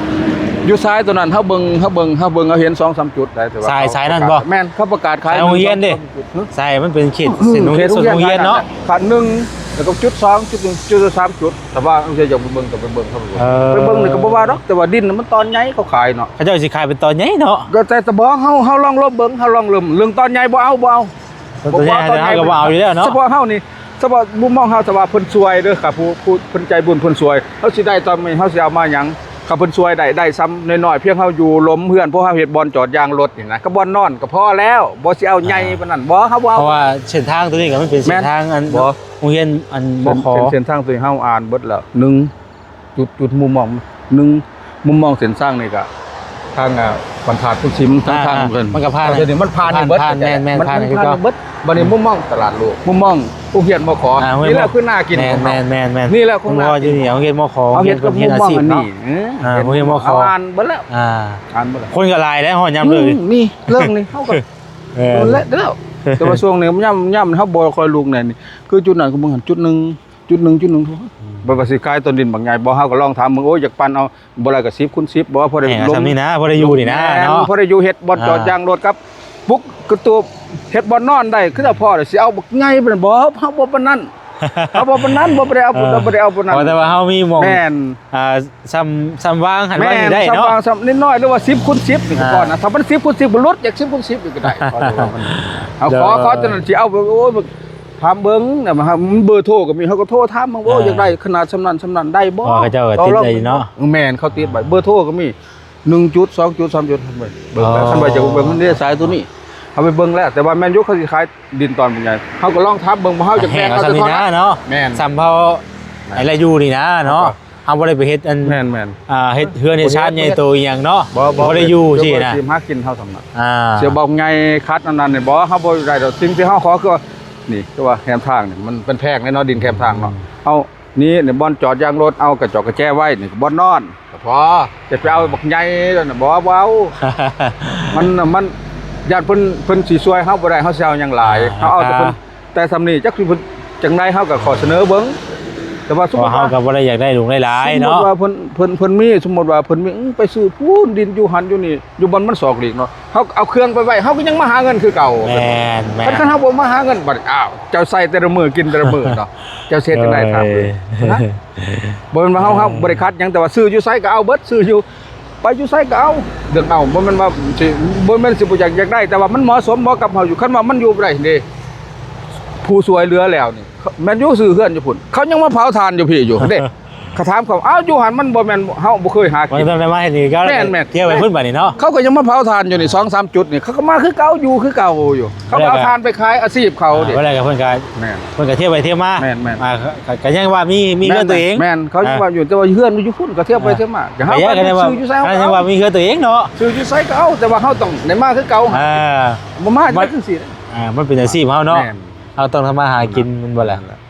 ຢູ່ຊາຍຕົວນັ້ນ ເຮົາເບິ່ງ ເຮົາເບິ່ງ ເຮົາເບິ່ງ ເຮົາເຫັນສອງສາມຈຸດໄດ້ ແຕ່ວ່າ ຊາຍ ຊາຍນັ້ນບໍ່ ແມ່ນ ເຂົາປະກາດຂາຍ ຊາຍໂຮງຮຽນເດ້ ໃສ່ມັນເປັນເຂດ ເສັ້ນໂຮງຮຽນ ເຂດໂຮງຮຽນເນາະ ຂັ້ນໜຶ່ງ ແລ້ວກໍຈຸດສອງ ຈຸດໜຶ່ງ ຈຸດສາມ ຈຸດ ຖ້າວ່າເຮົາຢາກໄປເບິ່ງກໍໄປເບິ່ງ ເຂົາໄປເບິ່ງ ເອີ ໄປເບິ່ງນີ້ກໍບໍ່ວ່າດອກ ແຕ່ວ່າດິນມັນຕອນໃຫຍ່ເຂົາຂາຍເນາະ ເຂົາເຈົ້າຊິຂາຍເປັນຕອນໃຫຍ່ເນາະ ກໍແຕ່ ແຕ່ບໍ່ ເຮົາ ເຮົາລອງລົມເບິ່ງ ເຮົາລອງເລີ່ມ ເລື່ອງຕອນໃຫຍ່ບໍ່ເອົາ ບໍ່ເອົາ ຕົວໃຫຍ່ເຮົາກໍບໍ່ເອົາຢູ່ແລ້ວເນາະ ສະເພາະເຮົານີ້ ສະເພາະມຸມມອງເຮົາ ຖ້າວ່າເພິ່ນຊ່ວຍເດີ ຖ້າຜູ້ ຜູ້ເພິ່ນໃຈບຸນເພິ່ນຊ່ວຍ ເຮົາຊິໄດ້ຕອນນີ້ ເຮົາຊິເອົາມາຫຍັງ ຖ້າເພິ່ນຊ່ວຍໄດ້ ໄດ້ສ່ຳນ້ອຍໆ ພຽງເຮົາຢູ່ລົມເຮືອນ ພວກເຮົາເຮັດບ່ອນຈອດຢາງລົດນີ້ນະ ກັບບ່ອນນອນກໍພໍແລ້ວ ບໍ່ຊິເອົາໃຫຍ່ປານນັ້ນ ບໍ່ ເຮົາບໍ່ເອົາ ເພາະວ່າເສັ້ນທາງຕົວນີ້ກໍມັນເປັນເສັ້ນທາງອັນ ແມ່ນ ໂຮງຮຽນອັນ ບໍ່ ຂໍ ເສັ້ນ ເສັ້ນທາງຕົວນີ້ເຮົາອ່ານເບິດແລ້ວ ໜຶ່ງ ຈຸດ ຈຸດມຸມມອງ ໜຶ່ງ ມຸມມອງເສັ້ນທາງນີ້ກະ ທາງ ອ່າ ບ້ານທາດຄຸນສິມ ທາງ ອ່າ ທາງ ອ່າ ເພິ່ນ ມັນກໍຜ່ານ ເຈົ້າເຈົ້ານີ້ມັນຜ່ານນີ້ເບິດ ແມ່ນໆ ແມ່ນໆ ມັນ ມັນຜ່ານນີ້ເບິດ. ບັດນີ້ມຸມມອງຕະຫຼາດໂລກ ມຸມມອງໂຮງຮຽນ ມຂ ອ່າ ນີ້ແຫຼະຄືນາກິນຂອງເຮົາ ແມ່ນໆໆ ນີ້ແຫຼະຄົງນາກິນ ຢູ່ນີ້ໂຮງຮຽນ ມຂ ເຮົາເຮັດກັບມຸມມອງອັນນີ້ ເອີ ອ່າ ໂຮງຮຽນ ມຂ ເຮົາອ່ານເບິດແລ້ວ ອ່າ ອ່ານເບິດແລ້ວ ຄົນກໍຫຼາຍແລ້ວ ຮອດຍາມເລີກ ອືມ ນີ້ເລື່ອງນີ້ເຮົາກໍ ເອີ ນັ້ນແຫຼະເດີ ແຕ່ວ່າຊ່ວງນີ້ຍາມ ຍາມເຮົາບໍ່ຄ່ອຍລຸກແນ່ນີ້ ຄືຈຸດນັ້ນ ຄືເບິ່ງຫັ້ນ ຈຸດໜຶ່ງ ຈຸດໜຶ່ງ ຈຸດໜຶ່ງ ອືມ ບໍ່ວ່າຊິຂາຍຕົ້ນດິນບັກໃຫຍ່ບໍ່ ເຮົາກໍລອງຖາມເບິ່ງ ໂອ້ຍ ຢາກປັ່ນເອົາ ບໍ່ໄດ້ກໍສິບຄູນສິບ ບໍ່ ພໍໄດ້ ເອີ ຫຼົມ ສ່ຳນີ້ນະ ພໍໄດ້ຢູ່ນີ້ນະ ແມ່ນ ເນາະ ພໍໄດ້ຢູ່ ເຮັດບ່ອນຈອດ ອ່າ ຢາງລົດກັບປຸກກະຕູບ ເຮັດບ່ອນນອນໄດ້ ຄືວ່າພໍໄດ້ ຊິເອົາບັກໃຫຍ່ປານນັ້ນ ບໍ່ ເຮົາບໍ່ປານນັ້ນ ເຮົາບໍ່ປານນັ້ນ ບໍ່ໄດ້ເອົາ ເອີ ບໍ່ໄດ້ເອົາປານນັ້ນ ອໍ ແຕ່ວ່າເຮົາມີໝ່ອງ ແມ່ນ ອ່າ ສ່ຳ ສ່ຳວາງຫັ້ນ ແມ່ນ ວາງນີ້ໄດ້ເນາະ ສ່ຳວາງ ສ່ຳນິດໜ້ອຍ ຫຼືວ່າສິບຄູນສິບນີ້ ອ່າ ກ່ອນນະ ຖ້າມັນສິບຄູນສິບ ບໍ່ຫຼຸດຈາກສິບຄູນສິບນີ້ກໍໄດ້ ເຮົາຂໍ ຂໍຕົວນັ້ນ ຊິເອົາ ໂອ້ຍ ຖາມເບິ່ງນະ ມັນເບີໂທກໍມີ ເຮົາກໍໂທຖາມເບິ່ງ ອ່າ ໂອ້ ຢາກໄດ້ຂະໜາດສ່ຳນັ້ນສ່ຳນັ້ນໄດ້ບໍ່ ເຂົາເຈົ້າກໍຕິດໄວ້ເນາະ ເອີ ແມ່ນ ເຂົາຕິດໄວ້ ເບີໂທກໍມີ ໜຶ່ງຈຸດ ສອງຈຸດ ສາມຈຸດ ເບິ່ງ ອໍ ຄັນວ່າຢາກເບິ່ງ ມັນໄດ້ສາຍໂຕນີ້ ເຮົາໄປເບິ່ງແລ້ວ ແຕ່ວ່າແມ່ນຢູ່ ເຂົາຊິຂາຍດິນຕອນບັກໃຫຍ່ ເຮົາກໍລອງຖາມເບິ່ງວ່າເຮົາຢາກແບ່ງເອົາ ເອົາ ເທົ່ານັ້ນ ເນາະ ແມ່ນ ສ່ຳເຮົາ ແມ່ນ ໃຫ້ລາຍຢູ່ນີ້ນະເນາະ ເຮົາບໍ່ໄດ້ໄປເຮັດອັນ ແມ່ນໆ ອ່າ ເຮັດເຮືອນເຮັດຊານໃຫຍ່ໂຕອີ່ຫຍັງເນາະ ບໍ່ ບໍ່ ບໍ່ໄດ້ຢູ່ຊີ້ນະ ຊິມາກິນເຮົາສ່ຳນັ້ນ ອ່າ ເສຍເບົາໃຫຍ່ຄັດອັນນັ້ນນີ້ບໍ່ ເຮົາບໍ່ໄດ້ດອກ ສິ່ງທີ່ເຮົາຂໍຄືວ່າ ນີ້ຄືວ່າແຄມທາງນີ້ ມັນເປັນແພງເດ້ເນາະ ດິນແຄມທາງເນາະ ອືມ ເຮົາ ນີ້ ນີ້ບ່ອນຈອດຢາງລົດ ເອົາກະຈອກກະແຈໄວ້ ນີ້ບ່ອນນອນກໍພໍ ຈະໄປເອົາບັກໃຫຍ່ນັ້ນນະ ບໍ່ ບໍ່ເອົາ ມັນ ມັນ ຢ້ານເພິ່ນ ເພິ່ນຊິຊ່ວຍເຮົາບໍ່ໄດ້ ເຮົາຊິເອົາຫຍັງຫຼາຍ ອ່າ ເຮົາເອົາແຕ່ເພິ່ນ ອ່າ ແຕ່ສ່ຳນີ້ ຈັກຊິເພິ່ນຈັ່ງໃດ ເຮົາກໍຂໍສະເໜີເບິ່ງ ແຕ່ວ່າສົມມຸດວ່າ ເຮົາກໍບໍ່ໄດ້ຢາກໄດ້ຫຼວງຫຼາຍໆ ສົມມຸດເນາະ ວ່າເພິ່ນ ເພິ່ນ ເພິ່ນມີ ສົມມຸດວ່າເພິ່ນມີ ອືມ ໄປຊື້ພຸ້ນດິນຢູ່ຫັ້ນຢູ່ນີ້ ຢູ່ບ່ອນມັນສອກຫຼີກເນາະ ເຮົາເອົາເຄື່ອງໄປໄວ້ ເຮົາກໍຍັງມາຫາເງິນຄືເກົ່າ ແມ່ນໆ ຄັນ ຄັນເຮົາບໍ່ມາຫາເງິນ ບັດ ອ້າວ ເຈົ້າໃຊ້ແຕ່ລະມື້ ກິນແຕ່ລະມື້ເນາະ ເຈົ້າຊິເຮັດຈັ່ງໃດ ໂດຍ ຖາມເບິ່ງ ບໍ່ແມ່ນວ່າເຮົາ ເຮົາບໍ່ໄດ້ຂັດຫຍັງ ແຕ່ວ່າຊື້ຢູ່ໃສກໍເອົາເບິດ ຊື້ຢູ່ ໄປຢູ່ໃສກໍເອົາ ເລື່ອງເອົາ ບໍ່ແມ່ນວ່າຊິ ບໍ່ແມ່ນຊິບໍ່ຢາກ ຢາກໄດ້ ແຕ່ວ່າມັນເໝາະສົມບໍ່ກັບເຮົາຢູ່ ຄັນວ່າມັນຢູ່ບໍ່ໄດ້ເດ້ ຜູ້ຊ່ວຍເຫຼືອແລ້ວນີ້ ແມ່ນຢູ່ ຊື້ເຮືອນຢູ່ພຸ້ນ ເຂົາຍັງມາເຜົາຖ່ານຢູ່ພີ້ຢູ່ເດ້ ເຂົາຖາມເຂົາ ອ້າວ ຢູ່ຫັ້ນມັນບໍ່ແມ່ນ ເຮົາບໍ່ເຄີຍຫາກິນ ບໍ່ໄດ້ມາເຮັດນີ້ກໍ ແມ່ນໆ ທ່ຽວໄປພຸ້ນບັດນີ້ເນາະ ເຂົາກໍຍັງມາເຜົາຖ່ານຢູ່ນີ້ ສອງສາມຈຸດນີ້ ເຂົາກໍມາຄືເກົ່າ ຢູ່ຄືເກົ່າຢູ່ ເຂົາກໍເອົາຖ່ານໄປຂາຍອາຊີບເຂົາເດ້ ບໍ່ໄດ້ກໍເພິ່ນກໍ ແມ່ນ ເພິ່ນກໍທ່ຽວໄປທ່ຽວມາ ແມ່ນໆ ອ່າ ກໍ ກໍຍັງວ່າມີ ມີເຮືອນຕົວເອງ ແມ່ນ ເຂົາຍັງວ່າຢູ່ ອ່າ ແຕ່ວ່າເຮືອນມັນຢູ່ພຸ້ນ ກໍທ່ຽວໄປ ອ່າ ທ່ຽວມາ ກໍເຮົາວ່າຢູ່ ຊື້ຢູ່ໃສ ກໍຍັງວ່າມີເຮືອນຕົວເອງເນາະ ຊື້ຢູ່ໃສກໍເອົາ ແຕ່ວ່າເຮົາຕ້ອງໄດ້ມາຄືເກົ່າ ອ່າ ບໍ່ມາ ມັນ ຈັ່ງຊີ້ ອ່າ ມັນເປັນອາຊີບເຮົາເນາະ ແມ່ນ ເຮົາຕ້ອງທຳມາຫາກິນ ແມ່ນບໍ່ລະ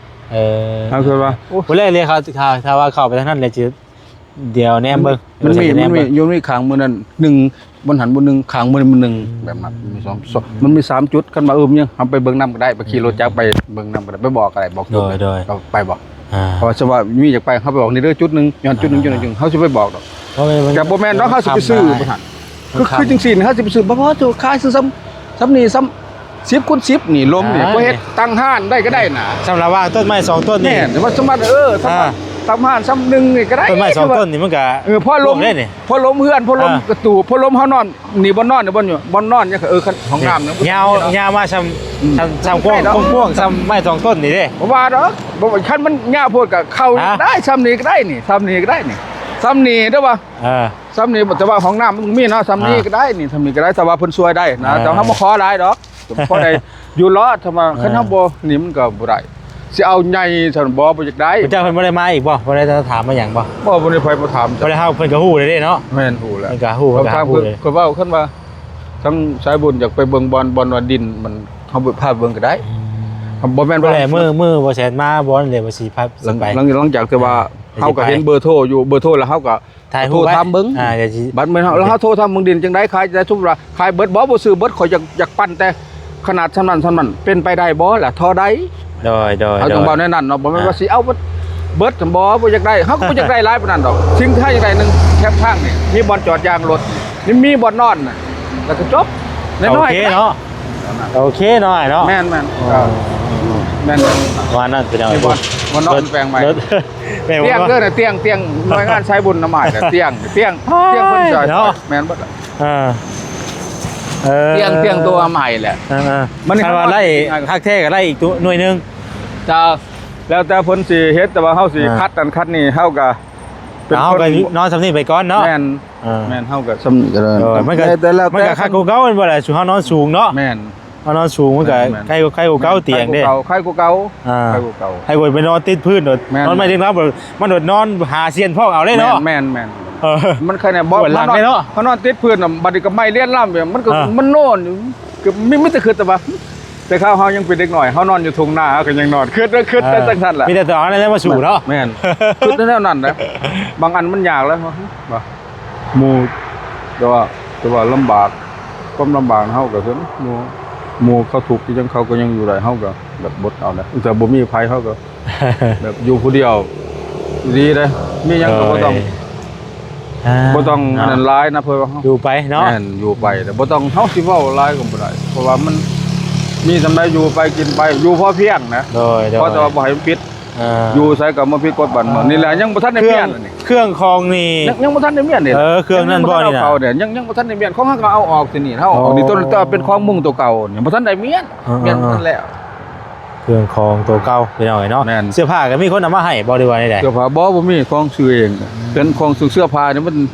ເອີ ເຮົາຄິດວ່າ ໂອ້ ຜູ້ແລກເລີຍ ເຂົາ ຖ້າ ຖ້າວ່າເຂົ້າໄປທາງນັ້ນແລ້ວ ຊິ ດຽວແນມເບິ່ງ ມັນມີ ມັນມີຢູ່ ມີຂ້າງມື້ນັ້ນໜຶ່ງ ບ່ອນຫັ້ນບ່ອນໜຶ່ງ ຂ້າງມື້ນີ້ບ່ອນໜຶ່ງ ອືມ ແບບນັ້ນ ມີສອງ ມັນມີສາມຈຸດ ຄັນວ່າ ເອີ ມັນຍັງ ເຮົາໄປເບິ່ງນຳກໍໄດ້ ໄປຂີ່ລົດຈັກ ອືມ ໄປເບິ່ງນຳກໍໄດ້ ໄປບອກກໍໄດ້ ບອກ ໂດຍ ໂດຍ ກໍໄປບອກ ອ່າ ເພາະວ່າສະວ່າມີຢາກໄປ ເຮົາໄປບອກນີ້ເດີ ຈຸດໜຶ່ງ ຍ້ອນຈຸດໜຶ່ງ ອ່າ ຈຸດໜຶ່ງ ເຮົາຊິໄປບອກດອກ ເພາະມັນ ກໍບໍ່ແມ່ນດອກ ເຮົາຊິໄປຊື້ ມັນ ບໍ່ທັນ ຄື ຄືຈັ່ງຊີ້ ເຮົາຊິໄປຊື້ ບໍ່ ບໍ່ ຂາຍຊື້ສ່ຳ ສ່ຳນີ້ ສ່ຳ ສິບຄູນສິບນີ້ ລົມນີ້ ອ່າ ບໍ່ເຮັດຕັ້ງຮ້ານໄດ້ກໍໄດ້ນະ ສ່ຳລະຫວ່າງຕົ້ນໄມ້ສອງຕົ້ນນີ້ ແມ່ນ ແຕ່ວ່າສົມມຸດ ເອີ ສ່ຳ ອ່າ ສ່ຳຮ້ານສ່ຳໜຶ່ງນີ້ກໍໄດ້ ຕົ້ນໄມ້ສອງຕົ້ນນີ້ມັນກໍ ເອີ ພໍລົມ ພວກໄດ້ນີ້ ພໍລົມເຮືອນ ພໍລົມ ອ່າ ກະຕູບ ພໍລົມເຮົານອນ ນີ້ບ່ອນນອນ ນີ້ບ່ອນຢູ່ ບ່ອນນອນ ເອີ ຂອງນ້ຳນີ້ ຍາວ ຍາວມາສ່ຳ ອືມ ສ່ຳ ສ່ຳກວ້າງ ກວ້າງໆ ສ່ຳໄມ້ສອງຕົ້ນນີ້ເດ້ ບໍ່ວ່າດອກ ບໍ່ ຄັນມັນຍາວໂພດກໍເຂົ້າ ຮະ ໄດ້ ສ່ຳນີ້ກໍໄດ້ນີ້ ສ່ຳນີ້ກໍໄດ້ນີ້ ສ່ຳນີ້ເດີວ່າ ເອີ ສ່ຳນີ້ ແຕ່ວ່າຫ້ອງນ້ຳມັນມີເນາະ ສ່ຳນີ້ ອ່າ ກໍໄດ້ນີ້ ສ່ຳນີ້ກໍໄດ້ ແຕ່ວ່າເພິ່ນຊ່ວຍໄດ້ນະ ອ່າ ແຕ່ເຮົາບໍ່ຂໍຫຼາຍດອກ ພໍໄດ້ຢູ່ລອດ ຖ້າວ່າ ອ່າ ຄັນເຮົາບໍ່ນີ້ມັນກໍບໍ່ໄດ້ ຊິເອົາໃຫຍ່ຊັ້ນບໍ່ ບໍ່ຢາກໄດ້ ເຈົ້າເພິ່ນບໍ່ໄດ້ມາອີກບໍ່? ບໍ່ໄດ້ຖາມມາຫຍັງບໍ່? ບໍ່ ບໍ່ໄດ້ໃຜມາຖາມ ບໍ່ໄດ້ເຮົາ ເພິ່ນກໍຮູ້ແລ້ວເດ້ເນາະ ແມ່ນ ຮູ້ແລ້ວ ເພິ່ນກໍຮູ້ ເພິ່ນກໍຫາຮູ້ເລີຍ ຂ້ອຍເວົ້າ ຄັນວ່າທາງສາຍບຸນຢາກໄປເບິ່ງບ່ອນ ບ່ອນວ່າດິນມັນ ເຮົາພາໄປເບິ່ງກໍໄດ້ ອືມ ບໍ່ແມ່ນວ່າ ມື້ ມື້ບໍ່ແສນມາ ບໍ່ແລ້ວວ່າຊິພາ ຊິໄປ ຫຼັງ ຫຼັງຈາກທີ່ວ່າ ອ່າ ເຮົາກໍເຫັນເບີໂທຢູ່ ເບີໂທແລ້ວເຮົາກໍ ຖ່າຍຮູບໄວ້ ໂທຖາມເບິ່ງ ອ່າ ດຽວຊິ ບັດແມ່ນເຮົາ ແລ້ວເຮົາໂທຖາມເບິ່ງດິນຈັ່ງໃດ ຂາຍຈັ່ງໃດ ສົມມຸດວ່າຂາຍເບິດບໍ່ ບໍ່ຊື້ເບິດ ຂ້ອຍຢາກ ຢາກປັ່ນແຕ່ຂະໜາດສ່ຳນັ້ນສ່ຳນັ້ນ ເປັນໄປໄດ້ບໍ່ລະ ທໍ່ໃດ ໂດຍ ໂດຍ ເຮົາຕ້ອງເວົ້າແນວນັ້ນເນາະ ບໍ່ແມ່ນວ່າ ອ່າ ຊິເອົາເບິດ ເບິດບໍ່ ບໍ່ຢາກໄດ້ ເຮົາກໍບໍ່ຢາກໄດ້ຫຼາຍປານນັ້ນດອກ ສິ່ງທີ່ເຮົາຢາກໄດ້ ໜຶ່ງ ແຄມທາງນີ້ ມີບ່ອນຈອດຢາງລົດ ມີ ມີບ່ອນນອນນະ ແລ້ວກໍຈົບ ນ້ອຍໆ ໂອເຄເນາະ ໂອເຄເນາະ ເນາະ ແມ່ນໆ ອໍ ເອີ ແມ່ນໆ ວ່ານັ້ນ ພີ່ນ້ອງ ມີບ່ອນ ບ່ອນນອນແປງໃໝ່ ແມ່ນບໍ່ ຕຽງເດີນະ ຕຽງ ຕຽງ ໜ່ວຍງານສາຍບຸນນຳອ້າຍນະ ຕຽງ ຕຽງ ຕຽງເພິ່ນຊ່ອຍ ເນາະ ແມ່ນເບິດ ເອີ ເອີ ຕຽງ ຕຽງຕົວໃໝ່ແຫຼະ ເອີ ເອີ ມັນ ຄັນວ່າໄດ້ຄັກແທ້ກໍໄດ້ອີກຕົວໜ່ວຍໜຶ່ງ ເຈົ້າ ແລ້ວແຕ່ເພິ່ນຊິເຮັດ ແຕ່ວ່າເຮົາຊິ ອ່າ ຄັດນັ້ນຄັດນີ້ ເຮົາກໍເປັນ ເຮົາ ຄົນ ກໍນອນສ່ຳນີ້ໄປກ່ອນເນາະ ແມ່ນ ອ່າ ແມ່ນ ເຮົາກໍສ່ຳນີ້ກໍໄດ້ ເອີ ມັນກໍ ແຕ່ ແຕ່ແລ້ວ ມັນກໍຄັກກວ່າເກົ່າ ແມ່ນບໍ່ລະ ສູ່ເຮົານອນສູງເນາະ ແມ່ນ ເຮົານອນສູງມັນກໍ ແມ່ນໆ ໄຄ ໄຄກວ່າເກົ່າ ຕຽງເດ້ ໄຄກວ່າເກົ່າ ໄຄກວ່າເກົ່າ ອ່າ ໄຄກວ່າເກົ່າ ໄຄກວ່າໄປນອນຕິດພື້ນໂດດ ແມ່ນ ນອນໄມ້ເດັກນ້ອຍ ມັນໂດດນອນຫາສ່ຽນພ້ອງເອົາເດ້ເນາະ ແມ່ນໆ ມັນໄຄແນ່ ບໍ່ ປວດຫຼັງເດ້ເນາະ ເຮົານອນຕິດພື້ນນະ ບັດນີ້ກໍໄໝ້ລຽນລຳ ມັນກໍ ເອີ ມັນນອນຢູ່ ກໍມີ ມີແຕ່ຄິດແຕ່ວ່າ ແຕ່ຄາວເຮົາຍັງເປັນເດັກນ້ອຍ ເຮົານອນຢູ່ທົ່ງນາ ເຮົາກໍຍັງນອນ ຄິດ ຄິດໄປ ເອີ ຈັ່ງຊັ້ນແຫຼະ ມີແຕ່ຕ້ອງເອົາແນວມາສູ້ເນາະ ແມ່ນ ຄິດແນວນັ້ນແຫຼະ ບາງອັນມັນຍາກແລ້ວ ວ່າ ໝູ່ ແຕ່ວ່າ ແຕ່ວ່າລຳບາກ ຄວາມລຳບາກເຮົາກໍຄືໝູ່ ໝູ່ເຂົາທຸກອີ່ຫຍັງ ເຂົາກໍຍັງຢູ່ໄດ້ ເຮົາກໍແບບອົດເອົາແຫຼະ ແຕ່ບໍ່ມີໃຜ ເຮົາກໍແບບຢູ່ຜູ້ດຽວ ດີເດ້ ມີຫຍັງກໍບໍ່ຕ້ອງ ໂດຍ ອ່າ ບໍ່ຕ້ອງ ເນາະ ອັນນັ້ນຫຼາຍນະ ເພາະວ່າເຮົາ ຢູ່ໄປເນາະ ແມ່ນ ຢູ່ໄປ ແຕ່ບໍ່ຕ້ອງ ເຮົາຊິເວົ້າຫຼາຍກໍບໍ່ໄດ້ ເພາະວ່າມັນມີສ່ຳໃດຢູ່ໄປກິນໄປ ຢູ່ພໍພຽງນະ ໂດຍ ໂດຍ ເພາະແຕ່ວ່າບໍ່ໃຫ້ມັນຜິດ ອ່າ ຢູ່ໃສກໍບໍ່ຜິດກົດບ້ານເມືອງ ອ່າ ນີ້ແຫຼະ ຍັງບໍ່ທັນໄດ້ ເຄື່ອງ ມຽນນີ້ ເຄື່ອງຂອງນີ້ ຍັງ ຍັງບໍ່ທັນໄດ້ມຽນນີ້ ເອີ ເຄື່ອງນັ້ນບໍ່ນີ້ນະ ເຂົາເນຍ ຍັງ ຍັງບໍ່ທັນໄດ້ມຽນ ຂອງເຮົາກໍເອົາອອກທີ່ນີ້ ເຮົາເອົາອອກນີ້ ໂອ້ ຕົວ ຕົວເປັນຂອງມຸງຕົວເກົ່ານີ້ ບໍ່ທັນໄດ້ມຽນ ອ່າ ມຽນ ອ່າ ນັ້ນແລ້ວ ເຄື່ອງຂອງຕົວເກົ່າພີ່ນ້ອງເອີຍເນາະ ແມ່ນ ເສື້ອຜ້າກໍມີຄົນເອົາມາໃຫ້ບໍ່ ຫຼືວ່າແນວໃດ ເສື້ອຜ້າບໍ່ ບໍ່ມີ ຂອງຊື້ເອງ ເປັນຂອງຊື້ ເສື້ອຜ້ານີ້ມັນ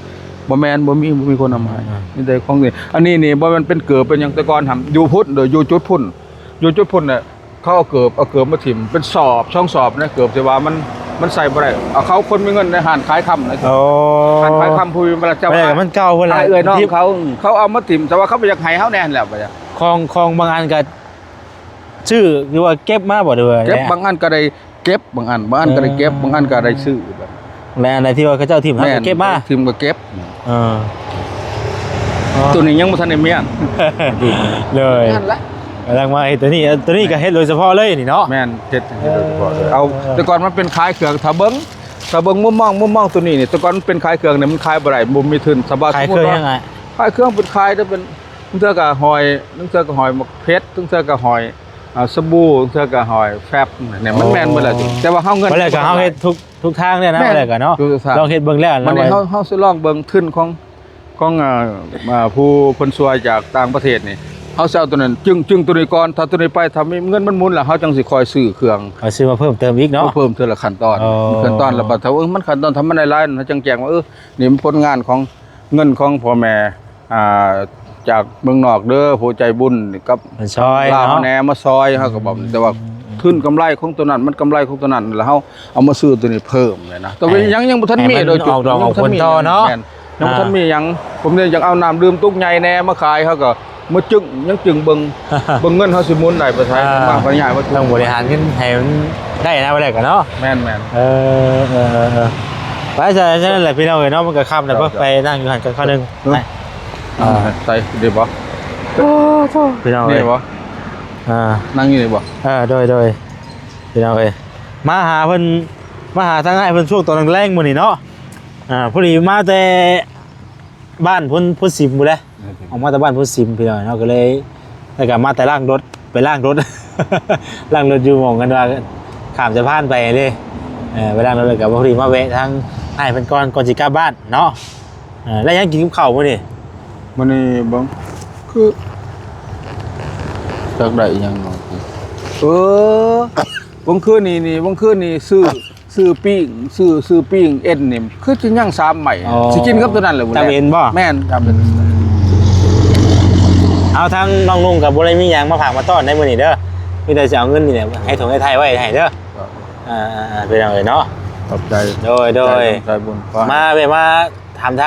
ບໍ່ແມ່ນ ບໍ່ມີ ບໍ່ມີຄົນເອົາມາໃຫ້ ອ່າ ມີແຕ່ຂອງນີ້ ອັນນີ້ນີ້ບໍ່ແມ່ນເປັນເກີບເປັນຫຍັງ ແຕ່ກ່ອນຫັ້ນຢູ່ພຸ້ນເດີ ຢູ່ຈຸດພຸ້ນ ຢູ່ຈຸດພຸ້ນນະ ເຂົາເອົາເກີບ ເອົາເກີບມາຖິ້ມເປັນສອບສອງສອບນະ ເກີບທີ່ວ່າມັນ ມັນໃສ່ບໍ່ໄດ້ ເອົາ ເຂົາຄົນມີເງິນໃນຮ້ານຂາຍຄຳນະ ໂອ້ ຮ້ານຂາຍຄຳຜູ້ມີເວລາ ເຈົ້າ ມັນເກົ່າເພິ່ນລະ ອ້າຍເອື້ອຍນ້ອງເຂົາ ເຂົາເອົາມາຖິ້ມ ແຕ່ວ່າເຂົາບໍ່ຢາກໃຫ້ເຮົາແນ່ຫັ້ນແຫຼະ ຂອງ ຂອງບາງອັນກໍ ຊື້ ຫຼືວ່າເກັບມາບໍ່ ຫຼືວ່າ ເກັບ ບາງອັນກໍໄດ້ເກັບ ບາງອັນ ບາງອັນກໍໄດ້ເກັບ ເອີ ບາງອັນກໍໄດ້ຊື້ ແລະອັນໃດທີ່ວ່າເຂົາເຈົ້າຖິ້ມ ເຮົາກໍເກັບມາ ຖິ້ມກໍເກັບ ເອີ ອໍ ຕົວນີ້ຍັງບໍ່ທັນໄດ້ມ້ຽນ ເລີຍ ນັ້ນລະ ກຳລັງມາເຮັດຕົວນີ້ ຕົວນີ້ກໍເຮັດໂດຍສະເພາະເລີຍນີ້ເນາະ ແມ່ນ ເຮັດ ເຮັດໂດຍສະເພາະເລີຍ ເອີ ເອົາ ເອີ ແຕ່ກ່ອນມັນເປັນຂາຍເຄື່ອງ ຖ້າເບິ່ງ ຖ້າເບິ່ງມຸມມອງ ມຸມມອງຕົວນີ້ນີ້ ແຕ່ກ່ອນມັນເປັນຂາຍເຄື່ອງນີ້ ມັນຂາຍບໍ່ໄດ້ ບໍ່ມີທຶນ ສະບາຍ ຂາຍເຄື່ອງຫຍັງອ້າຍ? ຂາຍເຄື່ອງເປັນຂາຍເດີ ເປັນ ລາງເທື່ອກໍຫອຍ ລາງເທື່ອກໍຫອຍໝາກເຜັດ ລາງເທື່ອກໍຫອຍ ອ່າ ສະບູ ລາງເທື່ອກໍຫອຍແຟັບ ນີ້ມັນແມ່ນເບິດແລ້ວ ອໍ ແຕ່ວ່າເຮົາເງິນ ບັດແລ້ວກໍເຮົາເຮັດທຸກ ທຸກທາງແລ້ວນະ ແມ່ນ ບັດແລ້ວກໍເນາະ ລອງເຮັດເບິ່ງແລ້ວ ບັດນີ້ເຮົາ ເຮົາຊິລອງເບິ່ງທຶນຂອງ ຂອງ ອ່າ ອ່າ ຜູ້ເພິ່ນຊ່ວຍຈາກຕ່າງປະເທດນີ້ ເຮົາຊິເອົາຕົວນັ້ນ ຈຶ້ງ ຈຶ້ງຕົວນີ້ກ່ອນ ຖ້າຕົວນີ້ໄປ ຖ້າມີເງິນມັນໝູນແລ້ວ ເຮົາຈັ່ງຊິຄ່ອຍຊື້ເຄື່ອງ ເຮົາຊື້ມາເພີ່ມເຕີມອີກເນາະ ເພີ່ມເທື່ອລະຂັ້ນຕອນ ອໍ ຂັ້ນຕອນລະບັດ ຖ້າ ເອີ ມັນຂັ້ນຕອນ ຖ້າມັນໄດ້ຫຼາຍ ເຮົາຈັ່ງແຈ້ງວ່າ ເອີ ນີ້ມັນຜົນງານຂອງເງິນຂອງພໍ່ແມ່ ອ່າ ຈາກເມືອງນອກເດີ ຜູ້ໃຈບຸນກັບ ມາຊ່ອຍ ລາວ ເນາະ ແດ່ມາຊ່ອຍ ເຮົາກໍບອກ ອືມ ແຕ່ວ່າທຶນກຳໄລຂອງຕົວນັ້ນ ມັນກຳໄລຂອງຕົວນັ້ນ ແລ້ວເຮົາເອົາມາຊື້ຕົວນີ້ເພີ່ມແຫຼະນະ ແຕ່ວ່າຍັງ ຍັງບໍ່ທັນມີໂດຍຈຸດ ອອກດອກອອກຜົນຕໍ່ເນາະ ແມ່ນ ຍັງບໍ່ທັນມີຫຍັງ ອ່າ ຜົມນີ້ຢາກເອົານ້ຳດື່ມຕຸກໃຫຍ່ແດ່ມາຂາຍ ເຮົາກໍ ມາຈຶ້ງ ຍັງຈຶ້ງເບິ່ງ ເບິ່ງເງິນເຮົາຊິໝູນໄດ້ປານໃດ ອ່າ ມາ ມາຂະຫຍາຍມາ ຕ້ອງບໍລິຫານເງິນໃຫ້ມັນໄດ້ນະ ວ່າແລ້ວກໍເນາະ ແມ່ນໆ ເອີ ເອີ ເອີ ເອີ ໄປຊະ ຊັ້ນແຫຼະພີ່ນ້ອງເອີຍເນາະ ມັນກໍຄ່ຳແລ້ວ ເຈົ້າ ໄປ ໄປນັ່ງຢູ່ຫັ້ນກັນຄາວໜຶ່ງ ເນາະ ໄປ ອ່າ ໃສ່ດີບໍ່? ໂອ້ໂທ້ ພີ່ນ້ອງເອີຍ ນີ້ບໍ່? ອ່າ ນັ່ງຢູ່ນີ້ບໍ່? ເອີ ໂດຍ ໂດຍ ພີ່ນ້ອງເອີຍ ມາຫາເພິ່ນ ມາຫາທາງອ້າຍເພິ່ນຊ່ວງຕອນແລງໆມື້ນີ້ເນາະ ອ່າ ພໍດີມາແຕ່ ບ້ານໂພນ ໂພນສິມພຸ້ນແຫຼະ ອອກມາແຕ່ບ້ານໂພນສິມພີ່ນ້ອງເນາະ ກໍເລີຍ ແລ້ວກໍມາແຕ່ລ້າງລົດ ໄປລ້າງລົດ ລ້າງລົດຢູ່ໝ່ອງກັນວ່າຂ້າມສະພານໄປເດ້ ເອີ ໄປລ້າງລົດ ແລ້ວກໍພໍດີມາແວະທາງອ້າຍເພິ່ນກ່ອນ ກ່ອນຊິກັບບ້ານເນາະ ເອີ ແລ້ວຍັງກິນກັບເຂົ້າມື້ນີ້? ມື້ນີ້ເບິ່ງ ຄື ຈັກໄດ້ອີ່ຫຍັງເນາະ ເອີ ເມື່ອຄືນນີ້ນີ້ ເມື່ອຄືນນີ້ຊື້ ຊື້ປີ້ງ ຊື້ ຊື້ປີ້ງເອັນນີ້ ຄືຊິຍັງສາມໄມ້ ອໍ ຊິກິນກັບຕົວນັ້ນແຫຼະ ຕຳເອັນບໍ່? ແມ່ນ ຕຳເອັນ ເອົາ ທາງນ້ອງນຸ່ງກໍບໍ່ໄດ້ມີຫຍັງມາຝາກມາຕ້ອນໃນມື້ນີ້ເດີ ມີແຕ່ຊິເອົາເງິນນີ້ແຫຼະ ໃຫ້ຖົງໃຫ້ໄທໄວ້ໃຫ້ເດີ ເອີ ເອີ ເອີ ພີ່ນ້ອງເອີຍເນາະ ຂອບໃຈ ໂດຍ ໂດຍ ໃຈບຸນ ມາແບບວ່າຖາມໄທ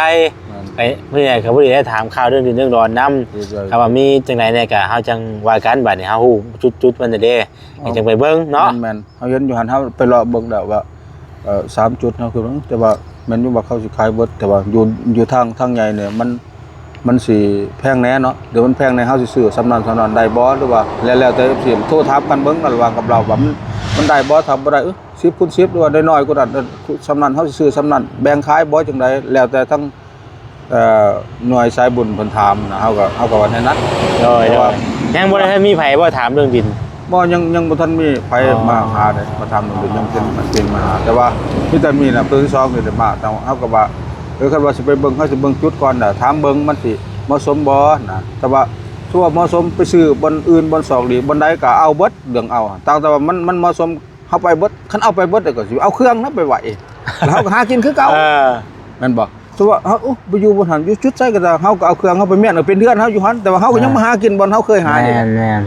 ແມ່ນ ໄປ ມື້ນີ້ກໍພໍດີໄດ້ຖາມຂ່າວເລື່ອງດິນເລື່ອງດອນນຳ ດີໃຈ ຖ້າວ່າມີຈັ່ງໃດແດ່ກໍເຮົາຈັ່ງວ່າກັນ ບາດນີ້ເຮົາຮູ້ຈຸດ ຈຸດມັນແດ່ ອໍ ຈັ່ງໄປເບິ່ງເນາະ ແມ່ນໆ ເຮົາເຫັນຢູ່ຫັ້ນ ເຮົາໄປເລາະເບິ່ງແລ້ວວ່າ ເອີ ສາມຈຸດເນາະ ຄື ແຕ່ວ່າແມ່ນຢູ່ວ່າເຂົາຊິຂາຍເບິດ ແຕ່ວ່າຢູ່ ຢູ່ທາງ ທາງໃຫຍ່ນີ້ມັນ ມັນຊິແພງແດ່ເນາະ ຫຼືມັນແພງແດ່ ເຮົາຊິຊື້ສ່ຳນັ້ນສ່ຳນັ້ນໄດ້ບໍ່ ຫຼືວ່າ ແລ້ວ ແລ້ວແຕ່ ເອັຟ ຊີ ໂທຖາມກັນເບິ່ງ ລະຫວ່າງກັບລາວວ່າມັນ ມັນໄດ້ບໍ່ ຖ້າບໍ່ໄດ້ ເອີ ສິບຄູນສິບ ຫຼືວ່າໄດ້ໜ້ອຍກວ່ານັ້ນ ເອີ ສ່ຳນັ້ນ ເຮົາຊິຊື້ສ່ຳນັ້ນ ແບ່ງຂາຍບໍ່ ຈັ່ງໃດ ແລ້ວແຕ່ທາງ ເອີ ໜ່ວຍສາຍບຸນເພິ່ນຖາມນະ ເຮົາກໍ ເຮົາກໍວ່າແນວນັ້ນ ໂດຍ ແຕ່ວ່າ ໂດຍ ຍັງບໍ່ໄດ້ມີໃຜບໍ່ຖາມເລື່ອງດິນ? ບໍ່ ຍັງ ຍັງບໍ່ທັນມີໃຜ ອໍ ມາຫາເດ້ ມາຖາມເລື່ອງດິນ ອໍ ຍັງເປັນ ເປັນມາຫາ ແຕ່ວ່າມີແຕ່ມີນະ ເທື່ອທີສອງນີ້ໄດ້ມາ ແຕ່ເຮົາກໍວ່າ ເອີ ຄັນວ່າຊິໄປເບິ່ງ ເຮົາຊິເບິ່ງຈຸດກ່ອນນະ ຖາມເບິ່ງມັນຊິເໝາະສົມບໍ່ນະ ແຕ່ວ່າ ຖືວ່າເໝາະສົມ ໄປຊື້ບ່ອນອື່ນ ບ່ອນສອກຫຼີກ ບ່ອນໃດກໍເອົາເບິດ ເລື່ອງເອົາ ຕາມແຕ່ວ່າມັນ ມັນເໝາະສົມ ເຮົາໄປເບິດ ຄັນເອົາໄປເບິດ ແລ້ວກໍຊິເອົາເຄື່ອງນຳໄປໄວ້ ແລ້ວເຮົາກໍຫາກິນຄືເກົ່າ ເອີ ແມ່ນບໍ່? ສົມມຸດວ່າເຮົາ ໂອ້ ໄປຢູ່ບ່ອນຫັ້ນ ຢູ່ຈຸດໃດກໍຕາມ ເຮົາກໍເອົາເຄື່ອງເຮົາໄປມ້ຽນ ເອົາເປັນເຮືອນເຮົາຢູ່ຫັ້ນ ແຕ່ວ່າເຮົາກໍຍັງ ອ່າ ມາຫາກິນບ່ອນເຮົາເຄີຍຫານີ້ ແມ່ນ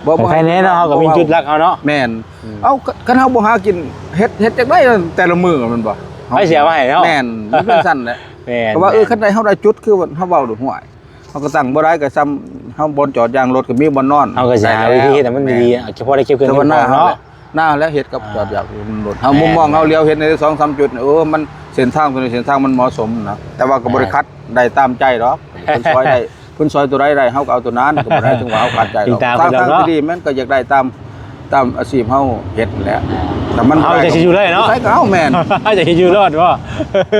ໆ ບໍ່ ບໍ່ໃຫ້ ໃຄແນ່ເນາະ ເຮົາກໍມີຈຸດຫຼັກເຮົາເນາະ ແມ່ນ ອືມ ເອົາ ຄັນເຮົາບໍ່ຫາກິນ ເຮັດ ເຮັດຈັ່ງໃດແຕ່ລະມື້ແມ່ນບໍ່? ໃຜຊິເອົາມາໃຫ້ເນາະ ແມ່ນ ມັນເປັນຊັ້ນແຫຼະ ແມ່ນ ເພາະວ່າ ເອີ ແມ່ນ ຄັນໃດເຮົາໄດ້ຈຸດ ຄືເຮົາເວົ້າດ້ວຍ ຫ້ວຍ ເຮົາກໍຕັ້ງບໍ່ໄດ້ ກໍຊ່ຳເຮົາ ບ່ອນຈອດຢາງລົດກໍມີ ບ່ອນນອນ ເຮົາກໍຊິຫາວິທີເຮັດໃຫ້ມັນດີໆ ເອົາ ເພາະໄດ້ເກັບເຄື່ອງເກັບຂອງເນາະ ນາເຮົາແຫຼະ ນາເຮົາແຫຼະເຮັດກັບ ອ່າ ຈອດຢາງລົດ ເຮົາ ແມ່ນ ມຸມມອງເຮົາຫຼຽວເຫັນໃນສອງສາມຈຸດ ເອີ ມັນ ເສັ້ນທາງຕົວນີ້ ເສັ້ນທາງມັນເໝາະສົມນະ ແຕ່ວ່າກໍບໍ່ໄດ້ ອ່າ ຂັດ ໄດ້ຕາມໃຈດອກ ເພິ່ນຊ່ອຍໄດ້ ເພິ່ນຊ່ອຍຕົວໃດໄດ້ ເຮົາກໍເອົາຕົວນັ້ນ ກໍບໍ່ໄດ້ເຖິງວ່າເຮົາຂັດໃຈດອກ ທາງທີ່ດີແມ່ນກໍຢາກໄດ້ຕາມ ຕາມອາຊີບເຮົາເຮັດແຫຼະ ແຕ່ມັນ ເຮົາຈະຊິຢູ່ໄດ້ເນາະ ໃສກໍເອົາ ແມ່ນ ຈະຊິຢູ່ລອດບໍ່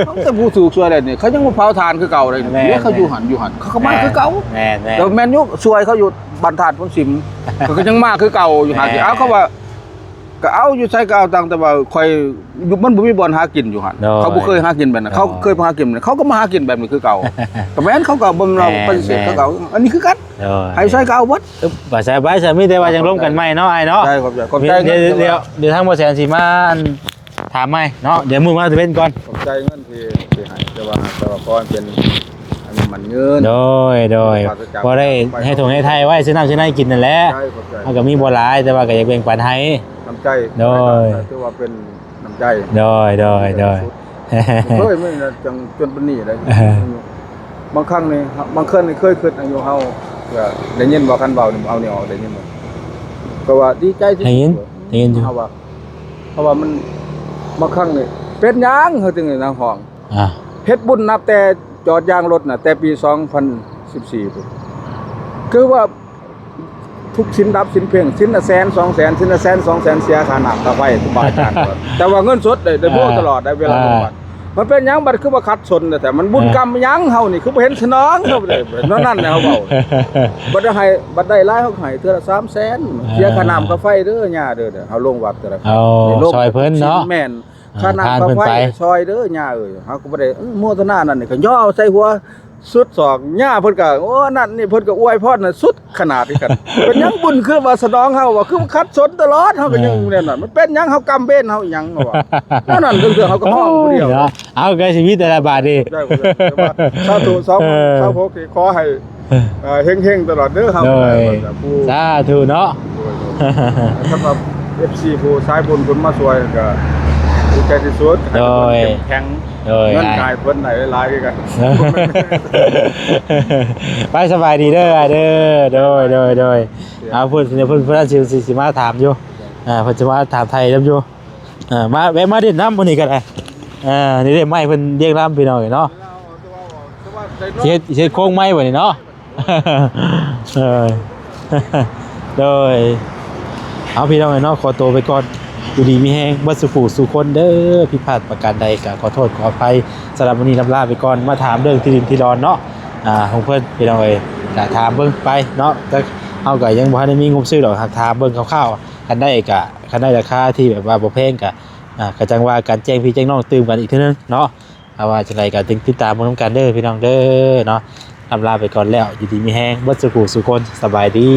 ເຮົາຈະຜູ້ຖືກຊ່ວຍໄດ້ນີ້ ເຂົາຍັງມາເຜົາຖ່ານຄືເກົ່າເດ້ ແມ່ນ ເຂົາຢູ່ຫັ້ນ ຢູ່ຫັ້ນ ເຂົາກໍມາຄືເກົ່າ ແມ່ນໆ ແຕ່ແມ່ນຢູ່ຊ່ວຍເຂົາຢູ່ບ້ານທາດໂພນສິມ ເຂົາກໍຍັງມາຄືເກົ່າຢູ່ຫັ້ນ ເອົາ ເຂົາວ່າ ກໍເອົາ ຢູ່ໃສກໍເອົາ ຕັ້ງແຕ່ວ່າຂ້ອຍຢູ່ ມັນບໍ່ມີບ່ອນຫາກິນຢູ່ຫັ້ນ ໂດຍ ເຂົາບໍ່ເຄີຍຫາກິນແບບນັ້ນ ໂດຍ ເຂົາເຄີຍຫາກິນ ເຂົາກໍມາຫາກິນແບບນີ້ຄືເກົ່າ ກໍແມ່ນ ເຂົາກໍບໍ່ ເຂົາປະຕິເສດ ແມ່ນ ເຂົາກໍ ອັນນີ້ຄືກັນ ໂດຍ ໃຫ້ໃສກໍເອົາເບິດ ອຶບ ວ່າໃສໄປ ໃສມີແຕ່ວ່າຍັງລົມກັນໃໝ່ເນາະ ອ້າຍເນາະ ໃຊ່ ຂອບໃຈ ຂອບໃຈ ດຽວ ເງິນ ດຽວ ດຽວທາງບໍ່ແສນຊິມາ ອັນ ຖາມໃໝ່ເນາະ ດຽວມື້ມາຕະເວັນກ່ອນ ຂອບໃຈເງິນທີ່ ທີ່ໃຫ້ ແຕ່ວ່າ ແຕ່ວ່າຂໍໃຫ້ເປັນ ອັນນີ້ມັນເງິນ ໂດຍ ໂດຍ ບໍ່ໄດ້ໃຫ້ຖົງໃຫ້ໄທໄວ້ ຊື້ນ້ຳຊື້ໃນກິນນັ້ນແຫຼະ ໃຊ່ ຂອບໃຈ ເຮົາກໍມີບໍ່ຫຼາຍ ແຕ່ວ່າກໍຢາກແບ່ງປັນໃຫ້ ນ້ຳໃຈ ໂດຍ ຖືວ່າເປັນນ້ຳໃຈ ໂດຍ ໂດຍ ໂດຍ ເຄີຍມີ ຈັ່ງຈົນປານນີ້ໄດ້ ບາງຄັ້ງນີ້ ບາງເທື່ອນີ້ເຄີຍຄິດຢູ່ ເຮົາກໍໄດ້ຍິນວ່າ ຄັນເວົ້ານີ້ ເອົານີ້ອອກ ໄດ້ຍິນບໍ່ ກໍວ່າດີໃຈທີ່ສຸດ ໄດ້ຍິນ ໄດ້ຍິນຢູ່ ເຮົາວ່າ ເພາະວ່າມັນ ບາງຄັ້ງນີ້ ເປັນຫຍັງເຮົາຈຶ່ງໄດ້ນັ່ງຮ້ອງ ອ່າ ເຮັດບຸນນັບແຕ່ຈອດຢາງລົດນະ ແຕ່ປີສອງພັນສິບສີ່ພຸ້ນ ຄືວ່າທຸກສິນດັບສິນເພງ ສິນລະແສນສອງແສນ ສິນລະແສນສອງແສນ ເສຍຄ່ານ້ຳຄ່າໄຟ ຄູບາອາຈານ ແຕ່ວ່າເງິນສົດໄດ້ ໄດ້ໂພ ອ່າ ຕະຫຼອດໄດ້ ເວລາ ອ່າ ລົງວັດ ມັນເປັນຫຍັງບັດຄືວ່າຂັດສົນແທ້ ມັນບຸນ ອ່າ ກຳຫຍັງເຮົານີ້ ຄືບໍ່ເຮັດສະໜອງເຮົາໄດ້ ແນວນັ້ນແຫຼະເຮົາເວົ້າ ບັດໃຫ້ ບັດໄດ້ຫຼາຍເຮົາໃຫ້ເທື່ອລະສາມແສນ ອ່າ ເສຍຄ່ານ້ຳຄ່າໄຟເດີຍ່າເດີ ເຮົາລົງວັດແຕ່ລະ ເອົາ ຊ່ອຍເພິ່ນເນາະ ແມ່ນ ອ່າ ຄ່ານ້ຳຄ່າໄຟຊ່ອຍເດີຍ່າເອີຍ ເຮົາກໍບໍ່ໄດ້ ເອີ ໂມທະນານັ້ນນີ້ ກໍຍໍໃສ່ຫົວສຸດສອກ ຍ່າເພິ່ນກໍ ໂອ້ ນັ້ນນີ້ ເພິ່ນກໍອວຍພອນສຸດຂະໜາດຄືກັນ ເປັນຫຍັງບຸນຄືວ່າສະໜອງເຮົາວ່າ ຄືວ່າຂັດສົນຕະຫຼອດ ເຮົາກໍຍັງ ເອີ ແນວນັ້ນ ມັນເປັນຫຍັງ ເຮົາກຳເບນເຮົາອີ່ຫຍັງວ່າ ແນວນັ້ນ ເລື່ອງເຮົາກໍຮ້ອງຜູ້ດຽວ ໂອ້ຍເນາະ ເອົາ ກໍຊິມີແຕ່ລະບາດນີ້ ໄດ້ ແຕ່ວ່າສາທຸ ຊາວຫົກ ເອີ ຊາວຫົກ ນີ້ຂໍໃຫ້ ເອີ ເຮັງໆ ຕະຫຼອດເດີ ເຮົາ ໂດຍ ສາທຸເນາະ ໂດຍ ໂດຍ ສຳລັບເອັຟຊີ ຜູ້ສາຍບຸນເພິ່ນມາຊ່ວຍກໍດີໃຈທີ່ສຸດ ໂດຍ ໃຫ້ເພິ່ນເຂັ້ມແຂງ ໂດຍ ເງິນກາຍເພິ່ນໄດ້ຫຼາຍໆ ຄືກັນ ໄປ ສະບາຍດີເດີ ອ້າຍເດີ ໂດຍ ໂດຍ ໂດຍ ເອົາ ເພິ່ນ ເພິ່ນ ເພິ່ນຊິ ຊິ ຊິມາຖາມຢູ່ ອ່າ ເພິ່ນຊິມາຖາມໄຖ່ນຳຢູ່ ເອີ ມາ ແວະມາຫຼິ້ນນຳມື້ນີ້ກໍໄດ້ ເອີ ນີ້ເດ້ ໄມ້ເພິ່ນລຽງລຳ ພີ່ນ້ອງເອີຍເນາະ ຊິເຮັດ ຊິເຮັດໂຄງໄມ້ບັດນີ້ເນາະ ເອີ ໂດຍ ເອົາ ພີ່ນ້ອງເອີຍເນາະ ຂໍໂຕໄປກ່ອນ ຢູ່ດີມີແຮງເບິດສູ່ຜູ້ສູ່ຄົນເດີ ຜິດພາດປະການໃດກໍຂໍໂທດຂໍອະໄພ ສຳລັບມື້ນີ້ລ່ຳລາໄປກ່ອນ ມາຖາມເລື່ອງທີ່ດິນທີ່ດອນເນາະ ອ່າ ຂອງເພິ່ນ ພີ່ນ້ອງເອີຍ ກໍຖາມເບິ່ງໄປເນາະ ແຕ່ເຮົາກໍຍັງບໍ່ທັນໄດ້ມີງົບຊື້ດອກ ຫາກຖາມເບິ່ງຄ່າວໆ ຄັນໄດ້ກໍ ຄັນໄດ້ລາຄາທີ່ແບບວ່າບໍ່ແພງກໍ ອ່າ ກໍຈັ່ງວ່າກັນ ແຈ້ງພີ່ແຈ້ງນ້ອງຕື່ມກັນອີກເທື່ອໜຶ່ງເນາະ ຖ້າວ່າຈັ່ງໃດກໍຕິດຕາມເບິ່ງນຳກັນເດີພີ່ນ້ອງເດີເນາະ ລ່ຳລາໄປກ່ອນແລ້ວ ຢູ່ດີມີແຮງເບິດສູ່ຜູ້ສູ່ຄົນ ສະບາຍດີ.